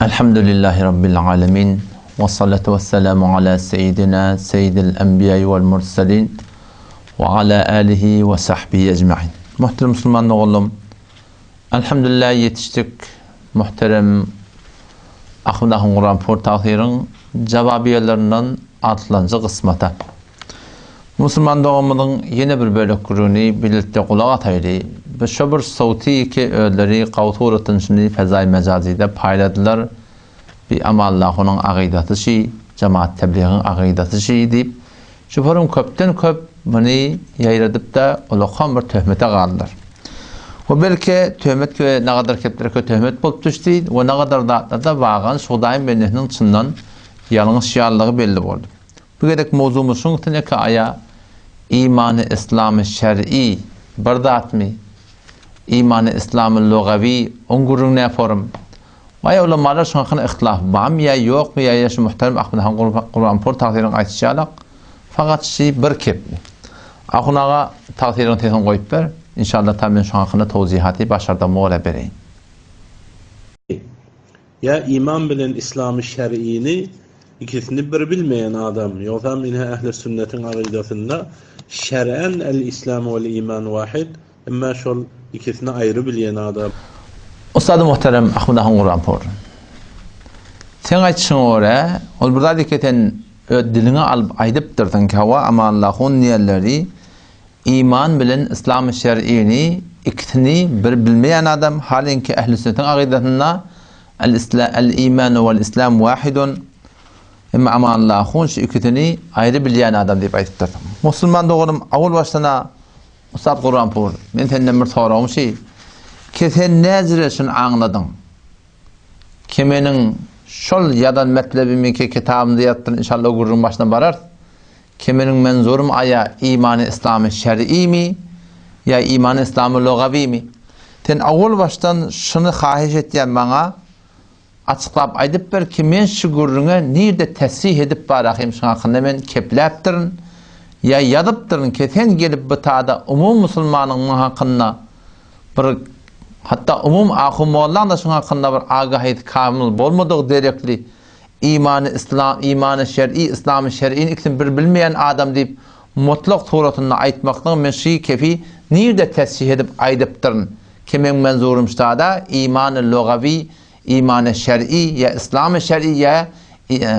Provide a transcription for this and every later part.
Elhamdülillahi Rabbil alemin. Ve salatu ve selamu ala seyyidina seyyidil enbiya vel murselin ve ala alihi ve sahbihi ecmain. Muhterem Müslüman oğlum, Elhamdülillah yetiştik. Muhterem Ahmet Ahun Kur'an Pur Tahir'in cevabiyelerinden altlancı kısmata. Musulman doganymyzyň ýene bir bölek gürrüňini birlikde gulak ataýly. Bu şo bir sowty ki özleri gawy suratyn şuny fezaý mejazyda paýladylar, bi Amanlahunyň agydasy şi, jemaat tebligiň agydasy şi diýip, şu forum köpden köp muny ýaýradypda ulakam bir töhmete galdylar. We belki töhmet we nagadar keplerke töhmet bolup düşdi we nagadar zatlarda wagan şu Hudaýyň bendesiniň çyndan ýalňyş ýalylygy belli boldy. Bu gezek mowzugymyz şuň üstüne ki aýa imany yslamy şer'i bir zatmy? Imany yslamy lugawi oň gürrüň nä forum? Aýa ulamalar şuň hakynda yhtilaf bamy ýa ýokmy ýa ýa şu muhterem Ahmet han Gurbanpur tagsyryň aýtyşy ýalak fakat şi bir kepmi? Ahun aga tagsyryň sesini goýup ber inşallah ta men şuň hakynda towzihaty başardygyma görä bereýin. Ýa iman bilen islamy şer'ini ikisini bir bilmeýän adam, ýogsam ine ähli sünnetiň agydasynda şer'en el islam wel iman wahid, emma şol ikisini aýry bilýän adam. Ussady muhterem Ahmet ahun Gurbanpur. Seň aýtyşyňa görä, ol bir zat eke sen öz diliňe alyp aýdypdyrsyň ki hawa Amanlahun diýenleri Iman bilen yslamy şer'ini ikisini bir bilmeýän adam, halinki ähli sünnetiň agydasynda El-imanu wal-islam wahidun, emma Amanlahun şu ikisini aýry bilýän adam diýip aýdypdyr. Musulman doganym, awal başdan-a Ussat Gurbanpur, men senden bir soragym şi, ki sen näjire şuny aňladyň? Ki meniň şol ýazan metlebimi ki kitabymda ýazypdyryn, inşallah o gürrüň başyna bararys. Ki meniň menzurym aýa imany yslamy şer'imi ýa imany yslamy lugawymy? Sen owal başdan şuny haýyş etýän maňa açyklap aýdyp ber ki men şu gürrüňe nirde tesrih edip barahym şuň hakynda men kepläpdirin ýa ýazypdyryn ki sen gelip bu tada umum musulmanyň muň hakynda bir hatda umum ahun mollaň da şuň hakynda bir agahyt kamyl bolmadygy derekli Imany yslam, imany şer'i, yslamy şer'ini ikisini bir bilmeýän adam diýip mutlak suratynda aýtmaklygy men şy kefi nirde tesşih edip aýdypdyryn ki meň menzurym ştada imany lugawi, imany şer'i ýa yslamy şer'i ýa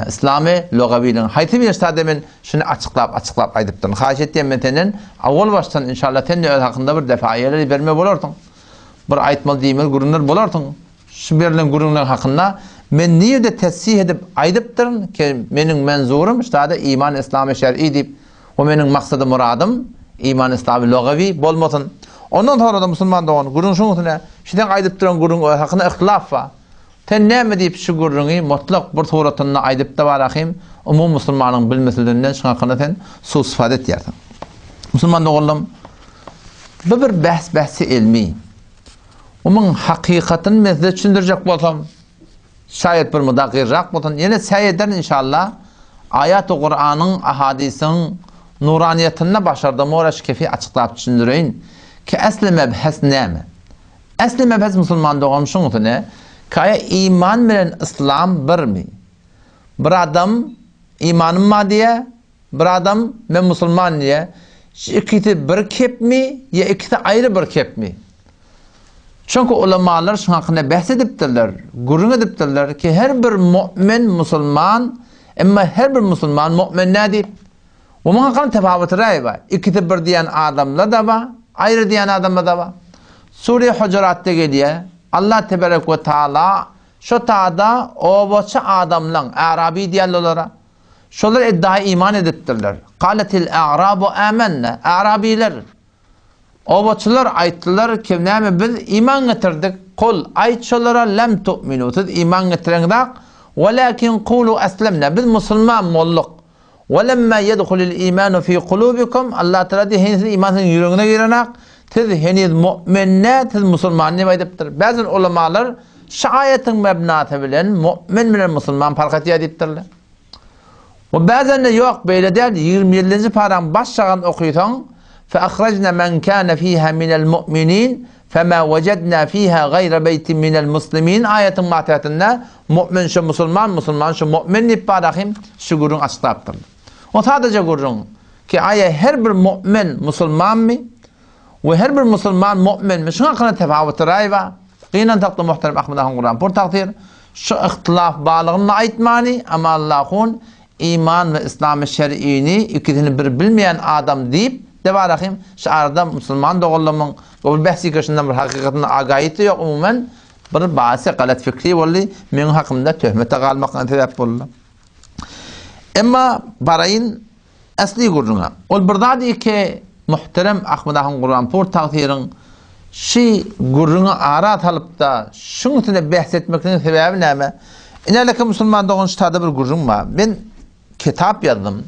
yslamy lugawiligiň haýsy biri ştada men şuny açyklap açyklap aýdypdyryn. Haýyş etýän men senden awal başdan inşallah sen-de öz hakynda bir defa aýalar berme bolarsyň. Bir aýtmaly diýmeli gürrüňler bolarsyň. Şu berlen gürrüňler hakynda men nirde tesih edip aýdypdyryn ki meniň menzurym ştada iman islamy şer'i diýip we meniň maksady myradym iman islamy logawi bolmasyn. Ondan sonra-da musulman dogan gürrüň şuň üstüne şu seň aýdyp duran gürrüň öz hakynda yhtilaf bar. Sen näme diýip şu gürrüňi mutlak bir suratynda aýdypda barahym umum musulmanyň bilmesiliginden şuň hakynda sen su-istifade etýärsiň. Musulman doganlarym bu bir bähs bähsi elmi. Onuň hakykatyny men size düşündirjek bolsam, şaýat bir mudar gyrrak bolsun, ýene säý ederin inşallah, aýat-y Kuranyň, ahadysyň nuraniýetinde başardygym görä şu kefi açyklap düşündireýin, ki esli mebhes näme? Esli mebhes musulman doganym şuňsy ne, ki aýa iman bilen yslam birmi? Bir adam imanym bar diýýär, Bir adam men musulman diýýär. Şu ikisi bir kepmi ýa ikisi aýry bir kepmi? Çünki ulamalar şuň hakynda bäs edipdirler, gürrüň edipdirler ki her bir mu'min musulman, emma her bir musulman mu'min nä diýip. We muň hakynda tefawuty raý bar. Ikisi bir diýen adamlar-da bar, aýry diýen adamlar-da bar. Sure Hujuratda gelýär. Allah teberek we taala şo tada obaçy adamlaň, arabi diýerler olara. Şolar iddia iman edipdirler. Kaletil a'rabu amennä. Arabiler, obaçylar aýtdylar ki, näme biz iman getirdik. Kul, aýt şolara lem tu'minu. Siz iman getireňzak, welakin kulu eslemna. Biz musulman bolduk. Welemma yedhulul imanu fi kulubikum. Allah Teala diýýär, heniz iman siziň ýüregiňize girenak. Siz heniz mu'min däl, siz musulman diýip aýdypdyr. Bäzi ulamalar şu aýatyň mebnasy bilen mu'min bilen musulman parh etýär diýipdirler. We bäzende ýok, beýle däl, 27-nji paraň baş şagyny okysaň, Fe ahrajna men kana fiha minel mu'minin. Fema wejadna fiha gaýra beýtin minel muslimin aýatyň matätinde mu'min şu musulman, musulman şu mu'min diýip barahym şu gürrüň açyklapdyrlar. O sadaja gürrüň ki aýa her bir mu'min musulmanmy we her bir musulman mu'minmi şuň hakynda tefawuty raý bar. Gynansakda muhterem Ahmet ahun Kuranpur tagsyr şu yhtylaf barlygyny aýtmany Amanlahun Iman we Yslamy şer'ini ikisini bir bilmeýän adam diýip debarahym şu arada musulman doganlarymyň bu bir bähsi şundan bir hakykatynda agaýysy ýok umuman bir basy galat fikri boldy meň hakymda töhmete galmaklygyna sebäp boldy. Emma baraýyn Asly gürrüňe. Ol bir zady ki, muhterem Ahmet ahun Gurbanpur tagsyryň şy gürrüňi ara salyp-da, şuň üstünde bähs etmekligiň sebäbi näme? Inäleke musulman dogan ştada bir gürrüň bar. Men kitap ýazdym.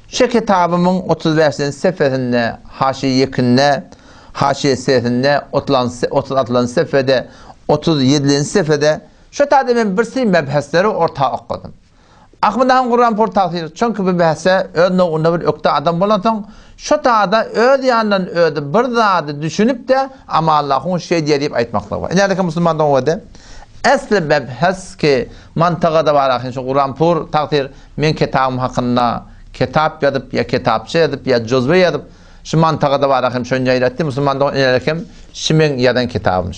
Şe kitabymyň 35-nji sefesinde, haşiýe ýekinde, haşiýe sesinde, 36-njy sefede, 37-nji sefede şo taýda men bir sürü mebhesleri orta okladym. Ahmet han Gurbanpur tagsyr, çünki bu bähse öz nowunda bir ökde adam bolansoň, şo tada öz ýanyndan özi bir zady düşünip-de Amanlahun şeý diýýär diýip aýtmaklygy bar. Inädeki musulman dogan-da esli mebhes ki mantygada bar ahyn şu Gurbanpur tagsyr meň kitabym hakynda kitap ýazyp ýa kitapça ýazyp ýa juzwe ýazyp şu mantygada bar ahyn şony ýaýratdy musulman dogan inädekem şu meň ýazan kitabym.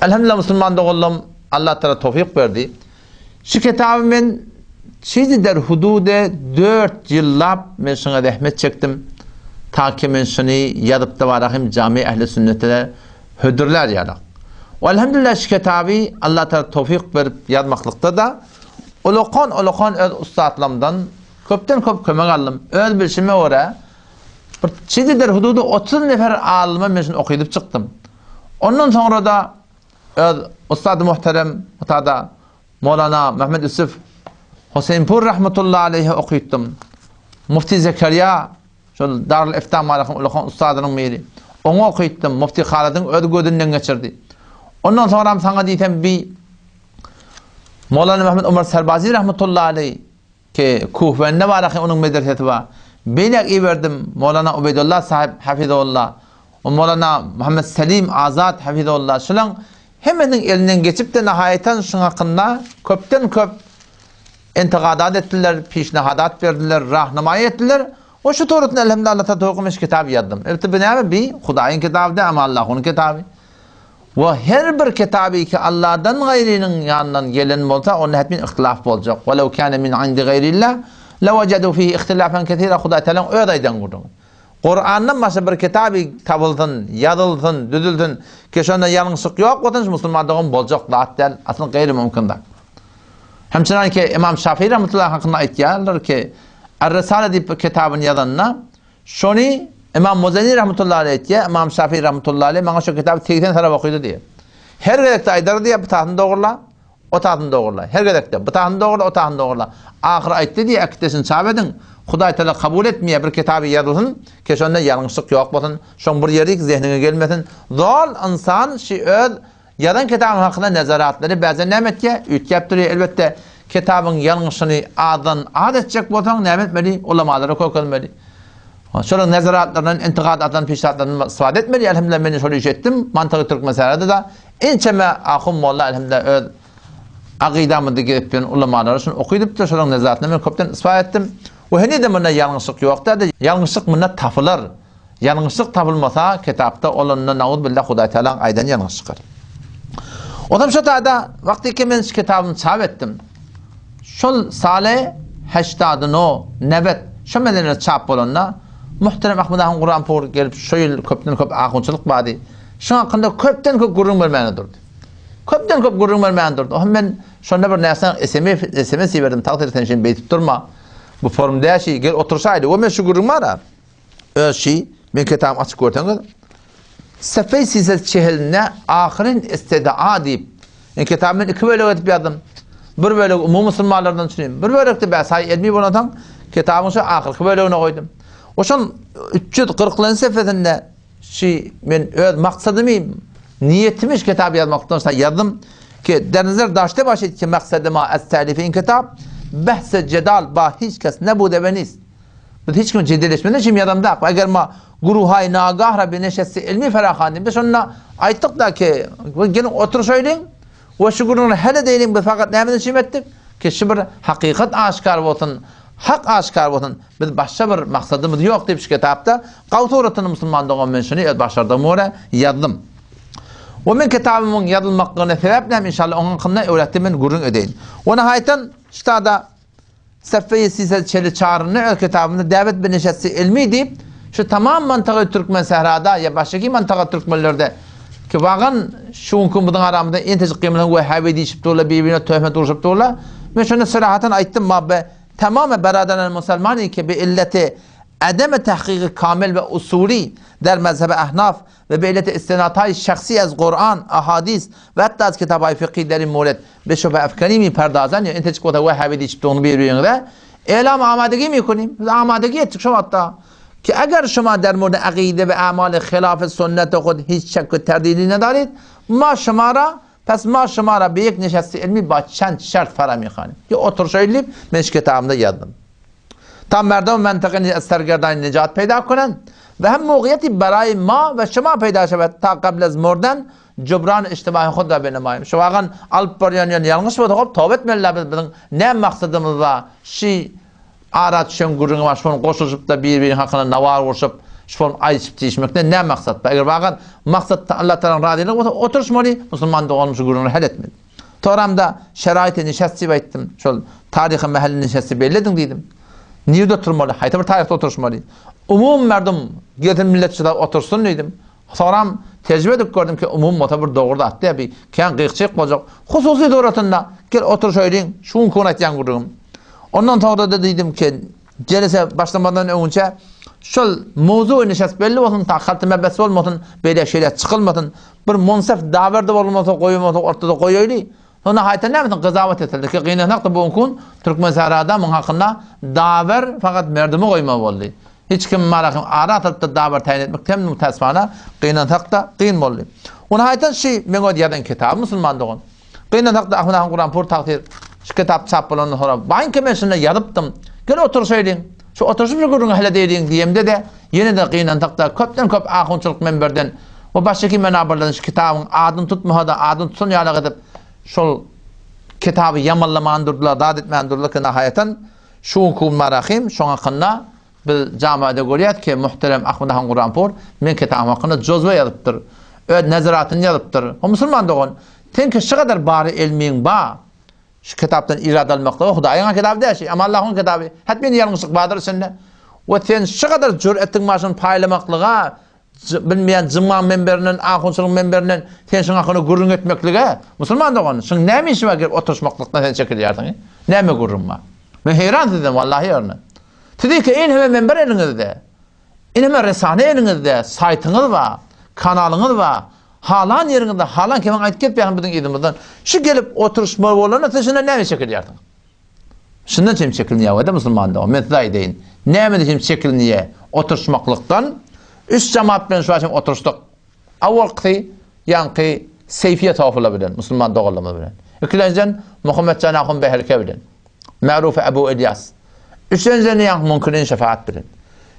Elhamdülillah musulman doganlarym Allah Taala towfyk berdi. Şu kitaby men çizi der hudude dört ýyllap men şuňa zähmet çekdim. Ta ki men şuny ýazyp-da barahym jami ähli sünnete hödürlär ýalyk. We elhamdülillah şu kitaby Allah Taala towfyk berip ýazmaklykda-da ulakan ulakan öz ussatlarymdan köpden köp kömek aldym. Öz bilşime görä bir çizi der hudude 30 nefer alyma men şuny okydyp çykdym. Ondan soňra-da Öz ussady muhterem utada Molana Mehmet Ýusuf Hoseýnpur rahmetullahi aleýhe okytdym. Mufti Zekeriýa şol Darul Ifta Malykyň ulakan ussadynyň biri. Oňa okytdym. Mufti Halydyň öz gözünden geçirdi. Ondan soňram saňa diýsem bi Molana Mehmet Omar Serbazi rahmetullahi aleýh Ki, Kuhwende bar ahy onuň medresesi bar. Beýläk iberdim, Molana Ubeýdullah sahyp hafizullah we Molana Muhammet Selim Azat hafizullah şulaň hemmesiniň elinden geçip-de nahaýatan şuň hakynda köpden-köp intigadat etdiler, pişnahadat berdiler, rahnamaýy etdiler we şu suratynda elhamdülillah Allah taala towfyk etmiş kitap ýazdym. Elbetde bu näme bi Hudaýyň kitaby däl, amma Allahunyň kitaby. We her bir kitaby ki Allahdan gaýrynyň ýanyndan gelen bolsa, onda hetmin ihtilaf boljak. Welew kâne min indi gaýrillah, lewecedu fihi ihtilafan kesira Hudaý Tealanyň öz aýdan gürrüňi. Kurandan başga bir kitaby tapylsyn, ýazylsyn, düzülsin ki şonda ýalňyşlyk ýok bolsun, şu musulman dogan boljak zat däl, asly gaýry mümkin zat. Hemçinan ki Imam Şafii rahmetullahi hakynda aýtýarlar ki, Er-Risale diýip bir kitabyny ýazanda, Şony Ymam Muzeni rahmetullahi aleýh aýtýar, Ymam Şafii rahmetullahi aleýh maňa şu kitaby 80 sarap okydy diýýär. Her gezekde aýdardy diýýär, bu tasyny dogrula, o tasyny dogrula. Her gezekde bu tasyny dogrula, o tasyny dogrula. Ahyry aýtdy diýýär, äkitdeşini çap ediň. Hudaý Teala kabul etmeýär, bir kitaby ýazylsyn, ki şonda ýalňyşlyk ýok bolsun, şoň bir ýeri zehniňe gelmesin. Zol ynsan şi öz Ýazan kitabyň hakynda nezaratlary bäzen näme etýär? Üýtgäp durýar. Elbetde, kitabyň ýalňyşyny azdan az etjek bolsaň, näme etmeli? Ulamalara kökenmeli. Şolaryň nezaratlaryndan, intigadatlaryndan, pişatlaryndan istifade etmeli. Elhamdülillah, men şol işi etdim. Mantygy Türkmensährada-da ençeme ahun molla elhamdülillah öz agydamyzda gezip ýören ulamalara şuny okydypdyr. Şolaryň nezaratyndan men köpden istifade etdim. We henizem munda ýalňyşlyk ýok däldi. Ýalňyşlyk munda tapylar. Ýalňyşlyk tapylmasa kitapda ol onda nauzbillah Hudaý Tagalaň aýdan ýalňyş çykar. Onam şo taýda wagtyky men şu kitabymy çap etdim. Şol sale heştady no, newet şo mezeler çap bolanda muhterem Ahmet ahun Guranpur gelip şo ýyl köpden köp ahunçylyk bardy. Şoň hakynda köpden köp gürrüň bermäne durdy. Köpden köp gürrüň bermäne durdy. Ohm men şonda bir närsä SMS SMS iberdim. Tagsyr sen şeýle beýdip durma. Bu forum däşi gel oturşaýdy. We men şu gürrüň bar. Öz şi, men kitabymy açyp görseňiz, Sefey size çehelinde ahyryn istedaa diýip, men kitabymy men iki bölek edip ýazdym. Bir bölegi umumy musulmanlardan üçin, bir bölekde bäsaý elmi bolansoň, kitabyň şu ahyrky bölegine goýdum. Oşan 340-njy sefesinde şi men öz maksadymy, niýetimi şu kitaby ýazmakdan şa ýazdym ki, dernezer daşte başyt ki maksadyma es tälifin kitap, behse jedal ba hiç kes nebude ve nist. Biz hiç kim jedeleşmeden üçin ýazamdak. Eger ma. Guruhaý nagah ra bi neşesti ilmi ferahan Biz şonda aýtdyk-da ki, geliň oturyşaýlyň we şu gürrüňi hal edeýliň, biz fakat nämeden üçin etdik? Ki şu bir hakykat aşgär bolsun, hak aşgär bolsun, biz başga bir maksadymyz ýok diýip şu kitapda Gaw suratyny musulman dogan men şuny öz başardygyma görä ýazdym. We men kitabymyň ýazylmaklygyna sebäp näme inşallah oň hakynda öwretde men gürrüň edeýin. We nihaýatan ştada Sefeýi Sise Çeli Çaryny öz kitabynda Däwet bi neşetsi ilmi diýip, şu tamam mantagy türkmen sährada ýa başgaki mantaga türkmenlerde ki wagan şu günki biziň aramyzda entejik gymylyň wehhabi diýişip durlar, bir-birine töhmet urşup durlar. Men şonda serahaten aýtdym, ma be tamamy beraderler musulmany ki bi illeti ademi tahkiki kamil we usuli der mezhebi ahnaf we bi illeti istinataý şahsi ez Kuran, ahadis we hatta az kitabaý fykhi der in mowred Bi şübhe efkeni mi perdazan ýa entejik bolsa wehhabi diýişip durny bir-biriňize elam amadegi mi kunim. Biz amadegi etdik şo wagtda. Ki eger şuma der murdi akyde we amali hilafi sünneti hud hiç şek we terdidi nedarid, ma şumara pes ma şumara bi ýek neşesti ilmi ba çend şert fara mi hanim. Ki oturyşaýly diýip men şu kitabymda ýazdym. Ta merdem mentyky ez sergerdani nejat peýda kunen we hem mugyýeti beraý ma we şuma peýda şewed ta qabl ez murden Jubran iştibahy hud ra benemaýym. Şu wagan alyp barýan ýöne ýalňyş bolsa hop toba etmeli-dä biz biziň näme maksadymyz bar şi ara düşen gürrüňi bar şony goşulyşypda bir biriň hakyna nawar urşup şony aýdyşyp diýişmekden näme maksat bar eger wagan maksat Allah tagalaň razylygy bolsa oturyşmaly musulman doganym şu gürrüňi hal etmeli. Toramda şeraýty nişast diýip aýtdym şol taryhy mähelle nişasty belli ediň diýdim. Nirde oturmaly haýsy bir taryhda oturyşmaly. Umumy merdum gelsin millet şurada otursyn diýdim. Soňram tejribe edip gördüm ki, umumy bolsa bir dogry zat däl, bir kän gyk-çyk boljak. Hususy suratynda gel oturyşaýlyň, şu günki gün aýtýan gürrüňim. Ondan soňra-da diýdim ki, jelese başlamazdan öňünçä şol mowzu nişast belli bolsun, ta halty mebes bolmasyn, beýle-şeýle çykylmasyn. Bir munsef dawer-de bolmasa, goýulmasa ortada goýaýly. Soňra haýta nämesin gyzawat etildi ki, gynansak-da bu günki gün Türkmensährada muň hakynda dawer fakat merdumi goýma boldy. Hiç kim marakyň ara atylypdyr dabar taýyn etmek hem mutasfana gynansak-da kyn boldy. Ony haýtan şi meň öz ýazan kitabym musulman dogan. Gynansak-da Ahmet han Kuranpur tagsyr şu kitap çap bolandan soňra baýynka men şunda ýazypdym. Gel oturyşaýlyň. Şu oturyşyp şu gürrüňi hal edeýliň diýemde-de ýene-de gynansak-da köpden köp ahunçylyk menberden we başga menabarlardan şu kitabyň adyny tutmasa-da adyny tutan ýalak edip şol kitaby ýamanlaman durdular, zat etmän durdular ki nahaýatan Şu günki gün Marahym şoň hakynda biz jamaada görýäs ki, muhterem Ahmet han Guranpur meň kitabym hakynda jozwe ýazypdyr. Öz nezeratyny ýazypdyr. O musulman dogan, seňki şu gadar bary elmiň ba, şu kitapdan irad almaklyga Hudaýyň kitaby däl şi, Amallahyň kitaby. Hetmen ýalňyşlyk bardyr içinde. We sen şu gadar jüretiň bar şony paýlamaklyga, Bilmeýän jymmaň menberinden, ahunçylygyň menberinden sen şuň hakynda gürrüň etmeklige, musulman dogan, şuň näme işi bar gelip oturyşmaklykdan sen çekilýärsiň? Näme gürrüň bar? Men heýran sizden, wallahi ýerine. Siziňki enheme menber eliňizde. Enheme resane eliňizde, saýtyňyz bar, kanalyňyz bar. Halan ýeriňizde, halan kemiň aýdyp gezýärsiň biziň yzymyzdan. Şu gelip oturyşmaly bolanda siz şundan näme çekilýärsiň? Şundan çem çekilinýär wada musulman dogan. Men size aýdaýyn. Nämeden çem çekilinýär? Oturyşmaklykdan. Üç jemaat bilen şu akşam oturyşdyk. Awalkysy ýaňky Seýfiýe Tofula bilen, musulman doganlarymyz bilen. Ikilenjiden Muhammetjan ahun Behelke bilen. Märuf Ebu Elýas. Üçlenjiden ýaňky Munkirin Şefaat bilen.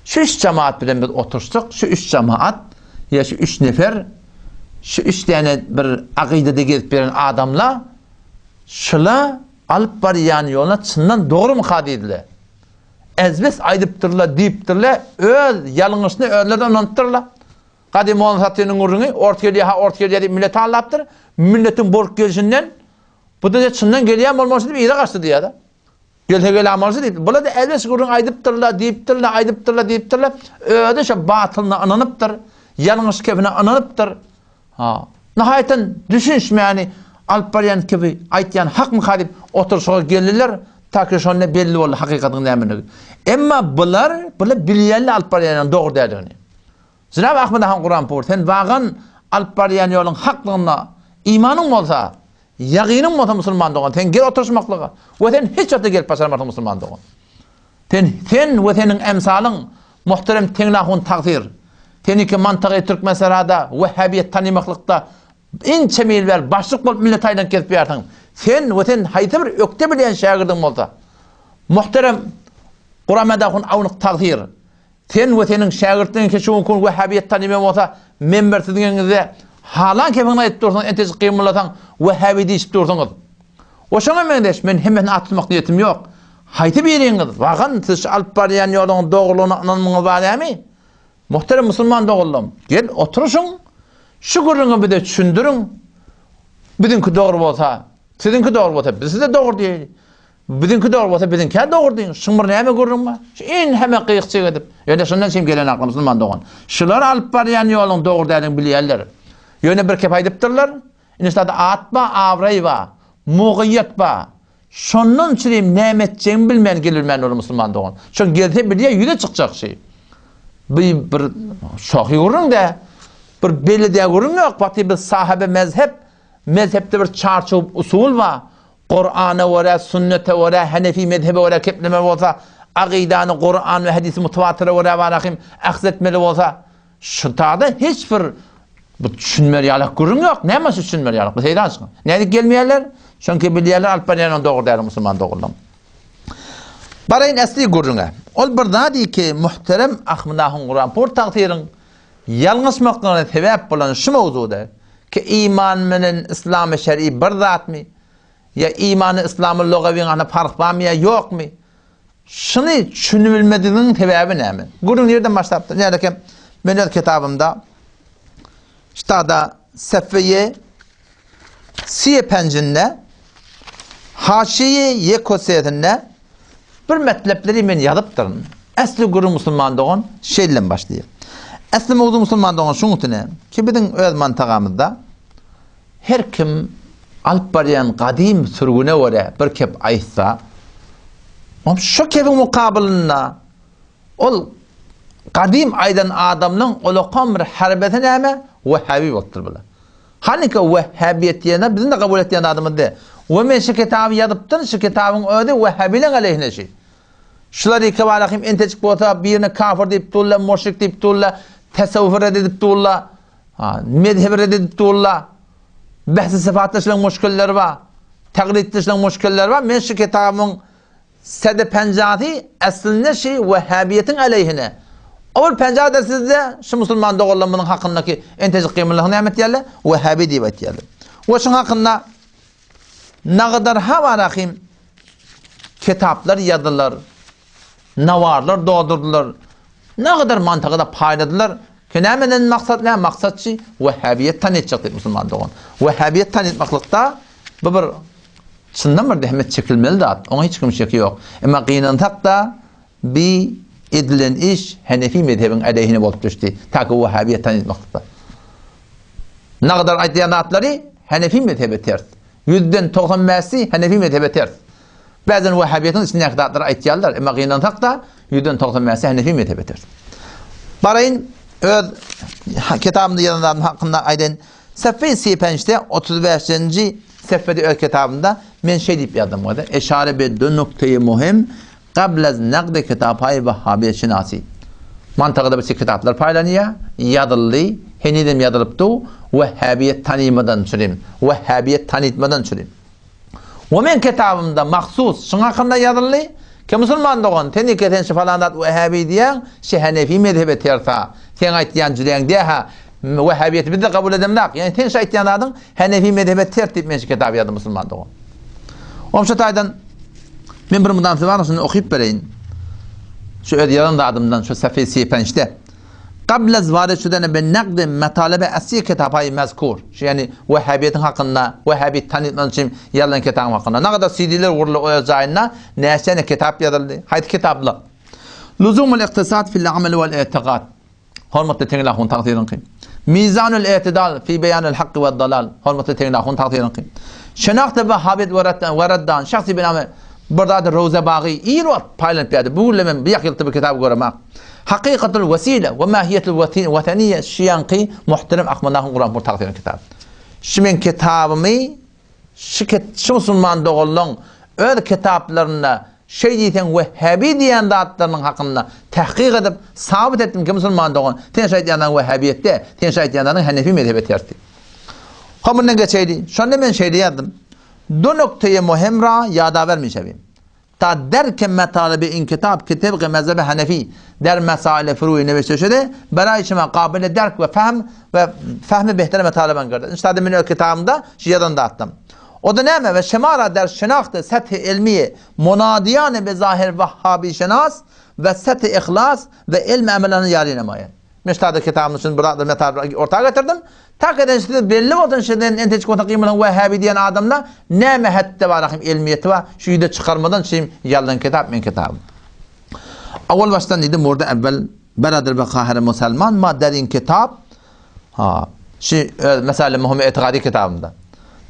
Şu üç jemaat bilen biz oturyşdyk. Şu üç jemaat ýa şu üç nefer şu üç däne bir akydada gezip ýören adamlar şula Alyp barýan ýoluna çyndan dogrumyka diýdiler. Ezbes aýdypdyrlar, diýipdirler, öz ýalňyşyny özleri-de ynanypdyrlar. Gadym Molla Satynyň gürrüňi, ors gelýär-ha, ors gelýär diýip milleti aldapdyr. Milletiň bolup gelşinden, bu-da çyndan gelýän bolmalyşy diýip yza gaçdy diýýär-de. Gelse gelämalysy diýip, bular-da ezbes gürrüň aýdypdyrlar, diýipdirler, aýdypdyrlar, diýipdirler. Özi şo batylyna ynanypdyr, ýalňyş kepine ynanypdyr. Ha. Nihaýatdan düşünişmäni alyp barýan kibi aýtýan hakmyka diýip oturyşyga geldiler, ta ki şonda belli boldy hakykatyň nämeligi. Emma bular, bular bilýänler alyp barýan dogry däldigini. Jenap Ahmet han Kuranpur, sen wagan alyp barýan ýoluň haklygyna imanyň bolsa, ýagynyň bolsa musulman dogan, sen gel oturyşmaklyga we sen hiç wagtda gelip başarmarsyň musulman dogan. Sen, sen we seniň emsalyň, muhterem Teňlahun tagsyr. Seniki mantygy Türkmensährada wehhabiýet tanymaklykda inçe mil bäri başlyk bolup millete aýlanyp gezip ýörsiň. Sen we sen haýsy bir ökde bilýän şägirdiň bolsa, muhterem Guramadahun Awnuk tagsyr. Sen we seniň şägirtleriň ki şu günki gün wehhabiýet tanymaýan bolsa, men bir siziň eliňizde halan kepiňizi aýdyp dursuňyz, entejik gymyllasaň wehhabi diýişip dursuňyz. We şoňa meňzeş, men hemmesini at tutmak niýetim ýok. Haýsy biriňiz, wagan siz şu alyp barýan ýoluň dogrulygyna ynanmyňyz bar dämi? Muhterem musulman doganlarym, gel oturyşyň, şu gürrüňi bize düşündiriň. Biziňki dogry bolsa, siziňki dogry bolsa, biz size dogry diýeýli. Biziňki dogry bolsa biziňkä dogry diýiň. Şuň bir näme gürrüň bar? Şu inheme gyýykçyk edip. Ýöne şondan çem gelen akly musulman dogan. Şular alyp barýan ýoluň dogry däldigini bilýärler. Ýöne bir kep aýdypdyrlar. Indi şularda at bar, abraý bar, mugyýet bar. Şondan çürim näme etjegini bilmän gelbilmän olar musulman dogan. Şol gelse bilýär ýüze çykjak şi. Bir bir şohy gürrüň de. Bir belli de gürrüň ýok. Wagty biz sahabe mezhep, mezhepde bir çarçuw usul bar. Kurana görä, sünnete görä, Hanefi mezhebe görä keplemeli bolsa, akydany Kuran we hadisi mutawatire görä barahym ahz etmeli bolsa, şu tada hiç bir bu düşünmeli ýalak gürrüň ýok. Näme şu düşünmeli ýalak? Bu seýran çykan. Nädip gelmeýärler? Çünki bilýärler alyp barýan dogry däl musulman dogrulam. Baraýyn esli gürrüňe. Ol bir zady ki muhterem Ahmedahun Kuranpur tagsyryň ýalňyşmaklygyna sebäp bolan şu mowzuda ki iman bilen islamy şer'i bir zatmy? Ýa imany yslamy lugawyň arasynda parh barmy ýa ýokmy? Şuny düşünibilmedigiň sebäbi näme? Gürrüň nirden başlapdyr? Nälekem men öz kitabymda ştada sefeýe siye penjinde haşiýe ýekosesinde bir metlepleri men ýazypdyryn. Äsli gürrüň musulman dogan şeýleden başlaýar. Äsli mowzu musulman dogan şuň üstüne ki biziň öz mantagamyzda Her kim alyp barýan gadym sürgüne görä bir kep aýtsa, oňa şo kebiň mukabylynda ol gadym aýdan adamlaň olakan bir harbesi näme? Wehhabi bolupdyr bular. Hanyka wehhabiýet diýende biziň-de kabul etýän zadymyz däl. We men şu kitaby ýazypdyryn, şu kitabyň özi wehhabileň aleýhine şi. Şular ýeke barahym entejik bolsa birine kafir diýip durlar, muşrik diýip durlar, tesewwufi red edip durlar. Ha, mezhebi red edip durlar. Behsi syfatda şulaň muşkilleri bar. Taklitde şulaň muşkilleri bar. Men şu kitabymyň sede penjasy aslynda şi wehhabiýetiň aleýhine. O bir penja da sizde şu musulman doganlarymyzyň hakyndaky entejik gymyllygy näme etýärler? Wehhabi diýip aýtýarlar. We şuň hakynda nagadar habarahim kitaplar ýazylar. Nawarlar doldurdylar. Nagadar mantygy-da paýladylar. Ki nämeden maksat näme? Maksat şi wehhabiýet tanytjak diýip musulman dogan. Wehhabiýet tanytmaklykda bu bir çyndan bir zähmet çekilmeli zat. Oňa hiç kim şeki ýok. Emma gynansak-da bi edilen iş Hanefi mezhebiň aleýhine bolup düşdi. Ta ki wehhabiýet tanytmaklykda. Nagadar aýdýan zatlary Hanefi mezhebe ters. Ýüzden 90 bäşi Hanefi mezhebe ters. Bäzen wehhabiýetiň içindäki zatlary aýtýarlar, emma gynansak-da, ýüzden 95-i hanefi mezhebe ters. Baraýyn, öz kitabymda ýazan zadym hakynda aýdaýyn. Seffe-i Sipençde 35-nji sefede öz kitabymda men şeý diýip ýazdym goýda, Eşare be du nukteýi muhim qablaz naqdi kitapaýy wehhabiýet şinasi. Mantagada bir kitaplar paýlanýar, ýazyldy, henizem ýazylyp dur, wehhabiýet tanymadan çürim, wehhabiýet tanytmadan çürim. We meň kitabymda mahsus şuň hakynda ýazyldy, Ki musulman dogan, sen eke sen şu falan zat wehhabi diýýäň, şi hanefi mezhebe tersa. Seň aýtýan jüreň däha, wehhabiýeti biz-de kabul edemzak. Ýagny seň şu aýtýan zadyň hanefi mezhebe ters diýip men şu kitaby ýazdym musulman dogan. Oňa şu taýdan men bir mydam size şuny okyp bereýin. Şu öz ýazan zadymdan şu Safi Sipençde. Qabla zwarid şudene bi naqdi metalebe asli kitapaýy mezkur. Şu ýagny wehhabiýetiň hakynda, wehhabi tanytmak üçin ýazylan kitabyň hakynda. Nagadar CD-ler guruldy o öz jaýynda, näçe kitap ýazyldy. Haýsy kitaplar? Luzumul iktisad fil amel wal i'tiqad. Hormatly Teňli ahun tagsyryňky. Mizanul i'tidal fi beýanil hakky wad dalal. Hormatly Teňli ahun tagsyryňky. Şenahte wehhabiýet we reddan şahsy binamy bir zady Rowza bagy ir wagt paýlanyp ýady. Bu günler men bu ýakylykda bir kitaby göremok. Hakykatul wesile we mahiýetul weseniýe şiýaňky muhterem Ahmad ahun Guranpur tagsyryň kitaby. Şu meň kitabymy şu şu musulman doganlaň öz kitaplarynda şeý diýseň wehhabi diýen zatlarynyň hakynda tahkyk edip sabyt etdim ki musulman dogan sen şu aýtýan zadyň wehhabiýetde sen şu aýtýan zadyň hanefi mezhebe ters diýip. Hop mundan geçeýli. Şonda men şeýle ýazdym. Du nukteýe muhim ra ýada bermişebim. Ta derke metalibi in kitap ki tebqi mezhebi Hanefi der mesaili furu'i neveşte şude beraý şuma qabili derk we fehm we fehmi behter metaliben gerdi. Inşallah men öz kitabymda şu ýazan zatdym. O da näme we şemara der şenahte sethi ilmiye munadiyane be zahir wahhabi şenas we sethi ihlas we ilmi emellerini ýari nemaýar. Men ştada kitabymda şuny bir zatlar metalip orta getirdim. Tak eden size belli bolsun şeden enteç kota kymylan wahhabi diýen adamda näme hetde bar ahim ilmiýeti bar şu ýüze çykarmadan şim ýazan kitap men kitabym. Awal başdan diýdi murda evvel berader we kahire musalman ma derin kitap ha şu öz mesele muhim etikadi kitabymda.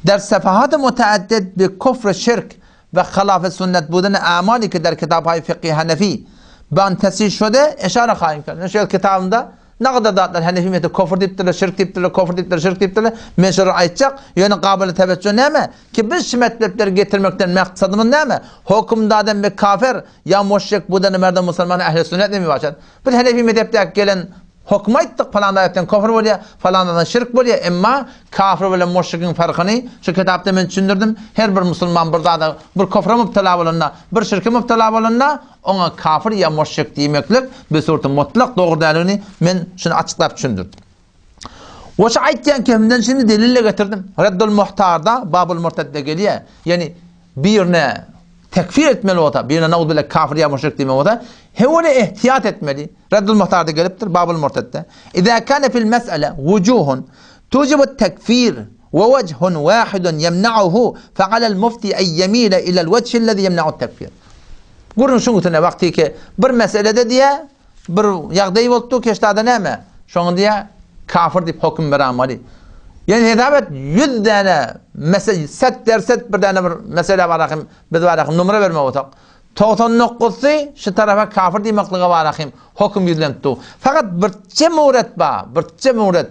Der sefahat muteaddid bi kufr şirk we halaf sünnet buden amali ki der kitap hay fıkhi hanefi ben tesir şude eşare haim kerd. Şu kitabymda Nagada zatlar Hanefi mezhebi kofr diýipdirler, şirk diýipdirler, kofr diýipdirler, şirk diýipdirler. Men şolary aýtjak, ýöne gabyly teweçjüh näme? Ki biz şu metlepleri getirmekden maksadymyz näme? Hokumdadan bir kafir ýa muşrik budany merdem musulman ähli sünnet nemi başar? Biz Hanefi mezhepdäki gelen hokmy aýtdyk, falan aýatdan kofr bolýar, falandan şirk bolýar, emma kafir bilen muşrikiň farkyny şu kitapda men düşündirdim. Her bir musulman bir zada, bir kofra mübtela bolanda, bir şirke mübtela bolanda, Oňa kafir ýa muşrik diýmeklik bir surty mutlak dogry däldigini men şuny açyklap düşündirdim. We şu aýtýan kepimden şindi delil-de getirdim. Reddul Muhtarda Babul Murtedde gelýär. Ýagny birine tekfir etmeli bolsa, birine nauzubilla kafir ýa muşrik diýmeli bolsa, hewele ihtiýat etmeli. Reddul Muhtarda gelipdir Babul Murtedde. Iza kana fil mes'ele wujuhun tujibu tekfir we wejhun wahidun yemna'uhu fe alel mufti en yemile ilel wejhillezi yemna'ut tekfir. Gürrüň şuň üstünde wagtyky bir meselede diýä bir ýagdaý bolupdy keşdada näme? Şoňa diýä kafir diýip höküm beramaly. Ýani hesap et 100 däne mesele set derset bir däne bir mesele bar ahim biz bar ahim numara bermek bolsak. 99-sy şu tarapa kafir diýmeklige bar ahim höküm ýüzlenip dur. Fakat birçe muret bar, birçe muret.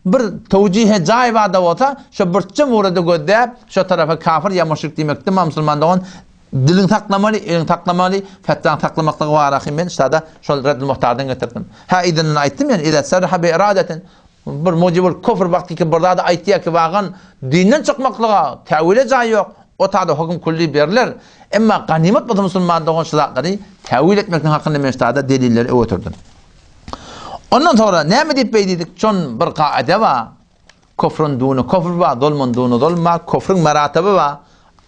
Bir towjihe jaý bar-da bolsa, şo birçe murady gözläp, şo tarapa kafir ýa muşrik diýmekde musulman dogan Diliňi saklamaly, eliňi saklamaly, fetwany saklamaklygy barahym men şada şol Reddül Muhtardan getirdim. Hä yzyndan aýtdym ýani iza sarraha bi iradatin bir mujibul kufr wagty ki bir zady aýtýar ki wagan dinden çykmaklyga täwile jaý ýok, o tada höküm külli beriler. Emma ganymat bolsa musulman dogan şu zatlary täwil etmekligiň hakynda men şada delilleri öwütirdim. Ondan sonra näme diýip beý diýdik? Şon bir kaide bar. Kofrun dunu kofr bar, zulmun dunu zulm bar, kofruň meratebi bar.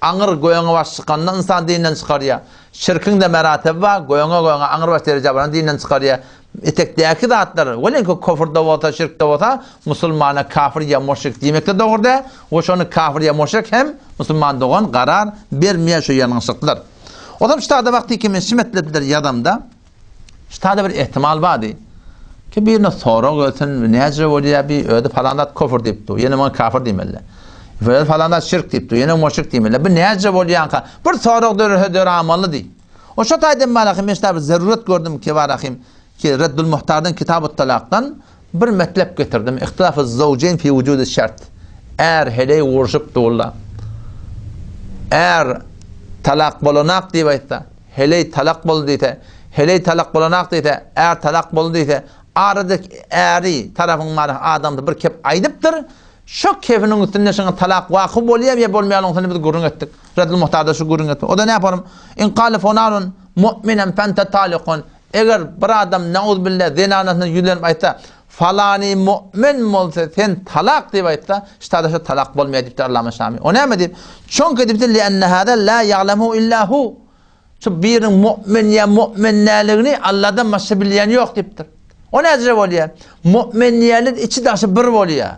Aňyr göňe baş çykanda ynsan dinden çykarýar. Şirkiň-de meratebi bar, göňe-göňe aňyr baş derejä baranda dinden çykarýar. Etekdäki zatlar, welin ki kofr-da bolsa, şirk-de bolsa, musulmana kafir ýa muşrik diýmek-de dogry däl we şony kafir ýa muşrik hem musulman dogan garar bermeýär şu ýalňyşlyklar. Ozam ştada wagty ki men şu metlepleri ýazamda, Ştada bir ehtimal bardy. Ki birine sorag gelsin, näce bolýar bi, özi falan zat kofr diýip dur, ýene muňa kafir diýmeli. Özi falan zat şirk diýip dur, ýene muňa şirk diýmeli. Bu näce bolýanka? Bir sorag dörese döramaly diý. O şo taýdan barahym men ştada bir zarurat gördüm ki barahym ki Reddul Muhtardan Kitabut Talakdan bir metlep getirdim. Ihtilafuz zawjeyn fi wujudi şert. Är heleý urşup durlar. Är talak bolanak diýip aýtsa, Heleý talak boldy diýse, heleý talak bolanak diýse, är talak boldy diýse, arada äri tarapyň bar adamsy bir kep aýdypdyr, şo kepiniň üstünde şoňa talak waky bolýar ýa bolmaýarlygyny biz gürrüň etdik. Redl Muhtarda şu gürrüň etdik. O da näparum? In kale fonarun mu'minen fente talikun. Eger bir adam nauzbilla zenanasyna ýüzlenip aýtsa, Falany mu'min bolsa sen talak diýip aýtsa, ştada şo talak bolmaýar diýipdir Allama Şami. O näme diýip? Çünki diýipdir, li'enne hâzâ lâ ya'lemuhu illâ hu. Şu biriniň mu'min ýa mu'min däldigini Allahdan başga bilýän ýok diýipdir. O näjire bolýar? Mu'min diýenler içi daşy bir bolýar.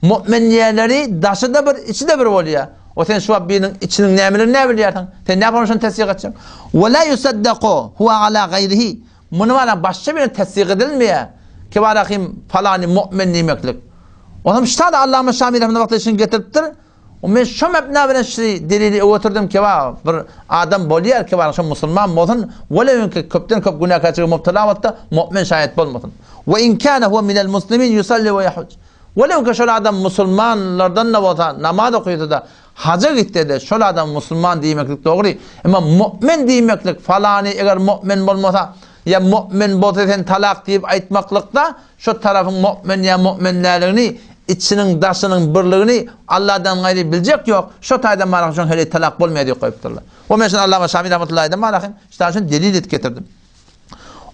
Mu'min diýenleri daşy-da bir, içi-de bir bolýar. O sen şu wagt biriniň içiniň nämeligini näme bilýärsiň? Sen näme şony tesdik etjek? Ve lâ yusaddaku huwa alâ gaýrihi. Muny bana başga birine tesdik edilmeýär. Ki bara kim falany mu'min diýmeklik. Onam ştada Allama Şami rahmetullah wagty şuny getiripdir. O men şo mebna bilen şu delili öwürtirdim ki ba bir adam bolýar ki bara şo musulman bolsun, welew ki köpden köp günäkärçilige mubtala bolsa, mu'min şaýat bolmasyn. We in kana huwa minel muslimin yusalli we yahuc. Welew ki şol adam musulmanlardan da bolsa, namaz okysa-da, Haja gitse-de, şol adam musulman diýmeklik dogry. Emma mu'min diýmeklik, falany eger mu'min bolmasa, ýa mu'min bolsa sen talak diýip aýtmaklykda, şo tarapyň mu'min ýa mu'min däldigini. içiniň daşynyň birligini Alladan gaýry biljek ýok, şo taýdan barahym şoň heleý talak bolmaýar diýip goýupdyrlar. We men şuny Allama Şami rahmetullahi aýdan barahym, şudan şuny delil edip getirdim.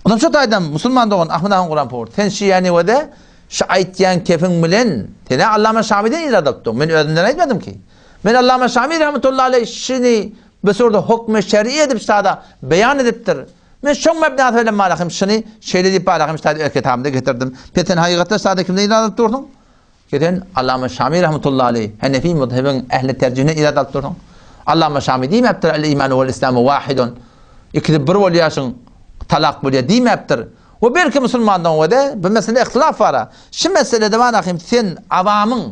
Ondan şo taýdan musulman dogan Ahmet ahun Kuranpur, sen şiýäni we-de şu aýtýan kefiň bilen sen-ä Allama Şamiden irad alypdyň, men özümden aýtmadym ki. Men Allama Şami rahmetullahi aleý şuny bu surda hukmy şer'i edip şada beýan edipdir. Men şoň mebnasy bilen malahym şuny şeýle diýip malahym şada öz kitabymda getirdim. Pes sen hakykatda şada kimden irad alyp dursuň? Ki sen Allama Şami rahmetullahi aleý Hanefi mezhebiň ähli terjihine irad alyp dursuň. Allama Şami diýmäpdir el imanu wel islamu wahidun. Ikisi bir bolýar şuň talak bolýar diýmäpdir. We belki musulmandan we-de bu meselede ihtilaf bar. Şu meselede malahym sen awamyň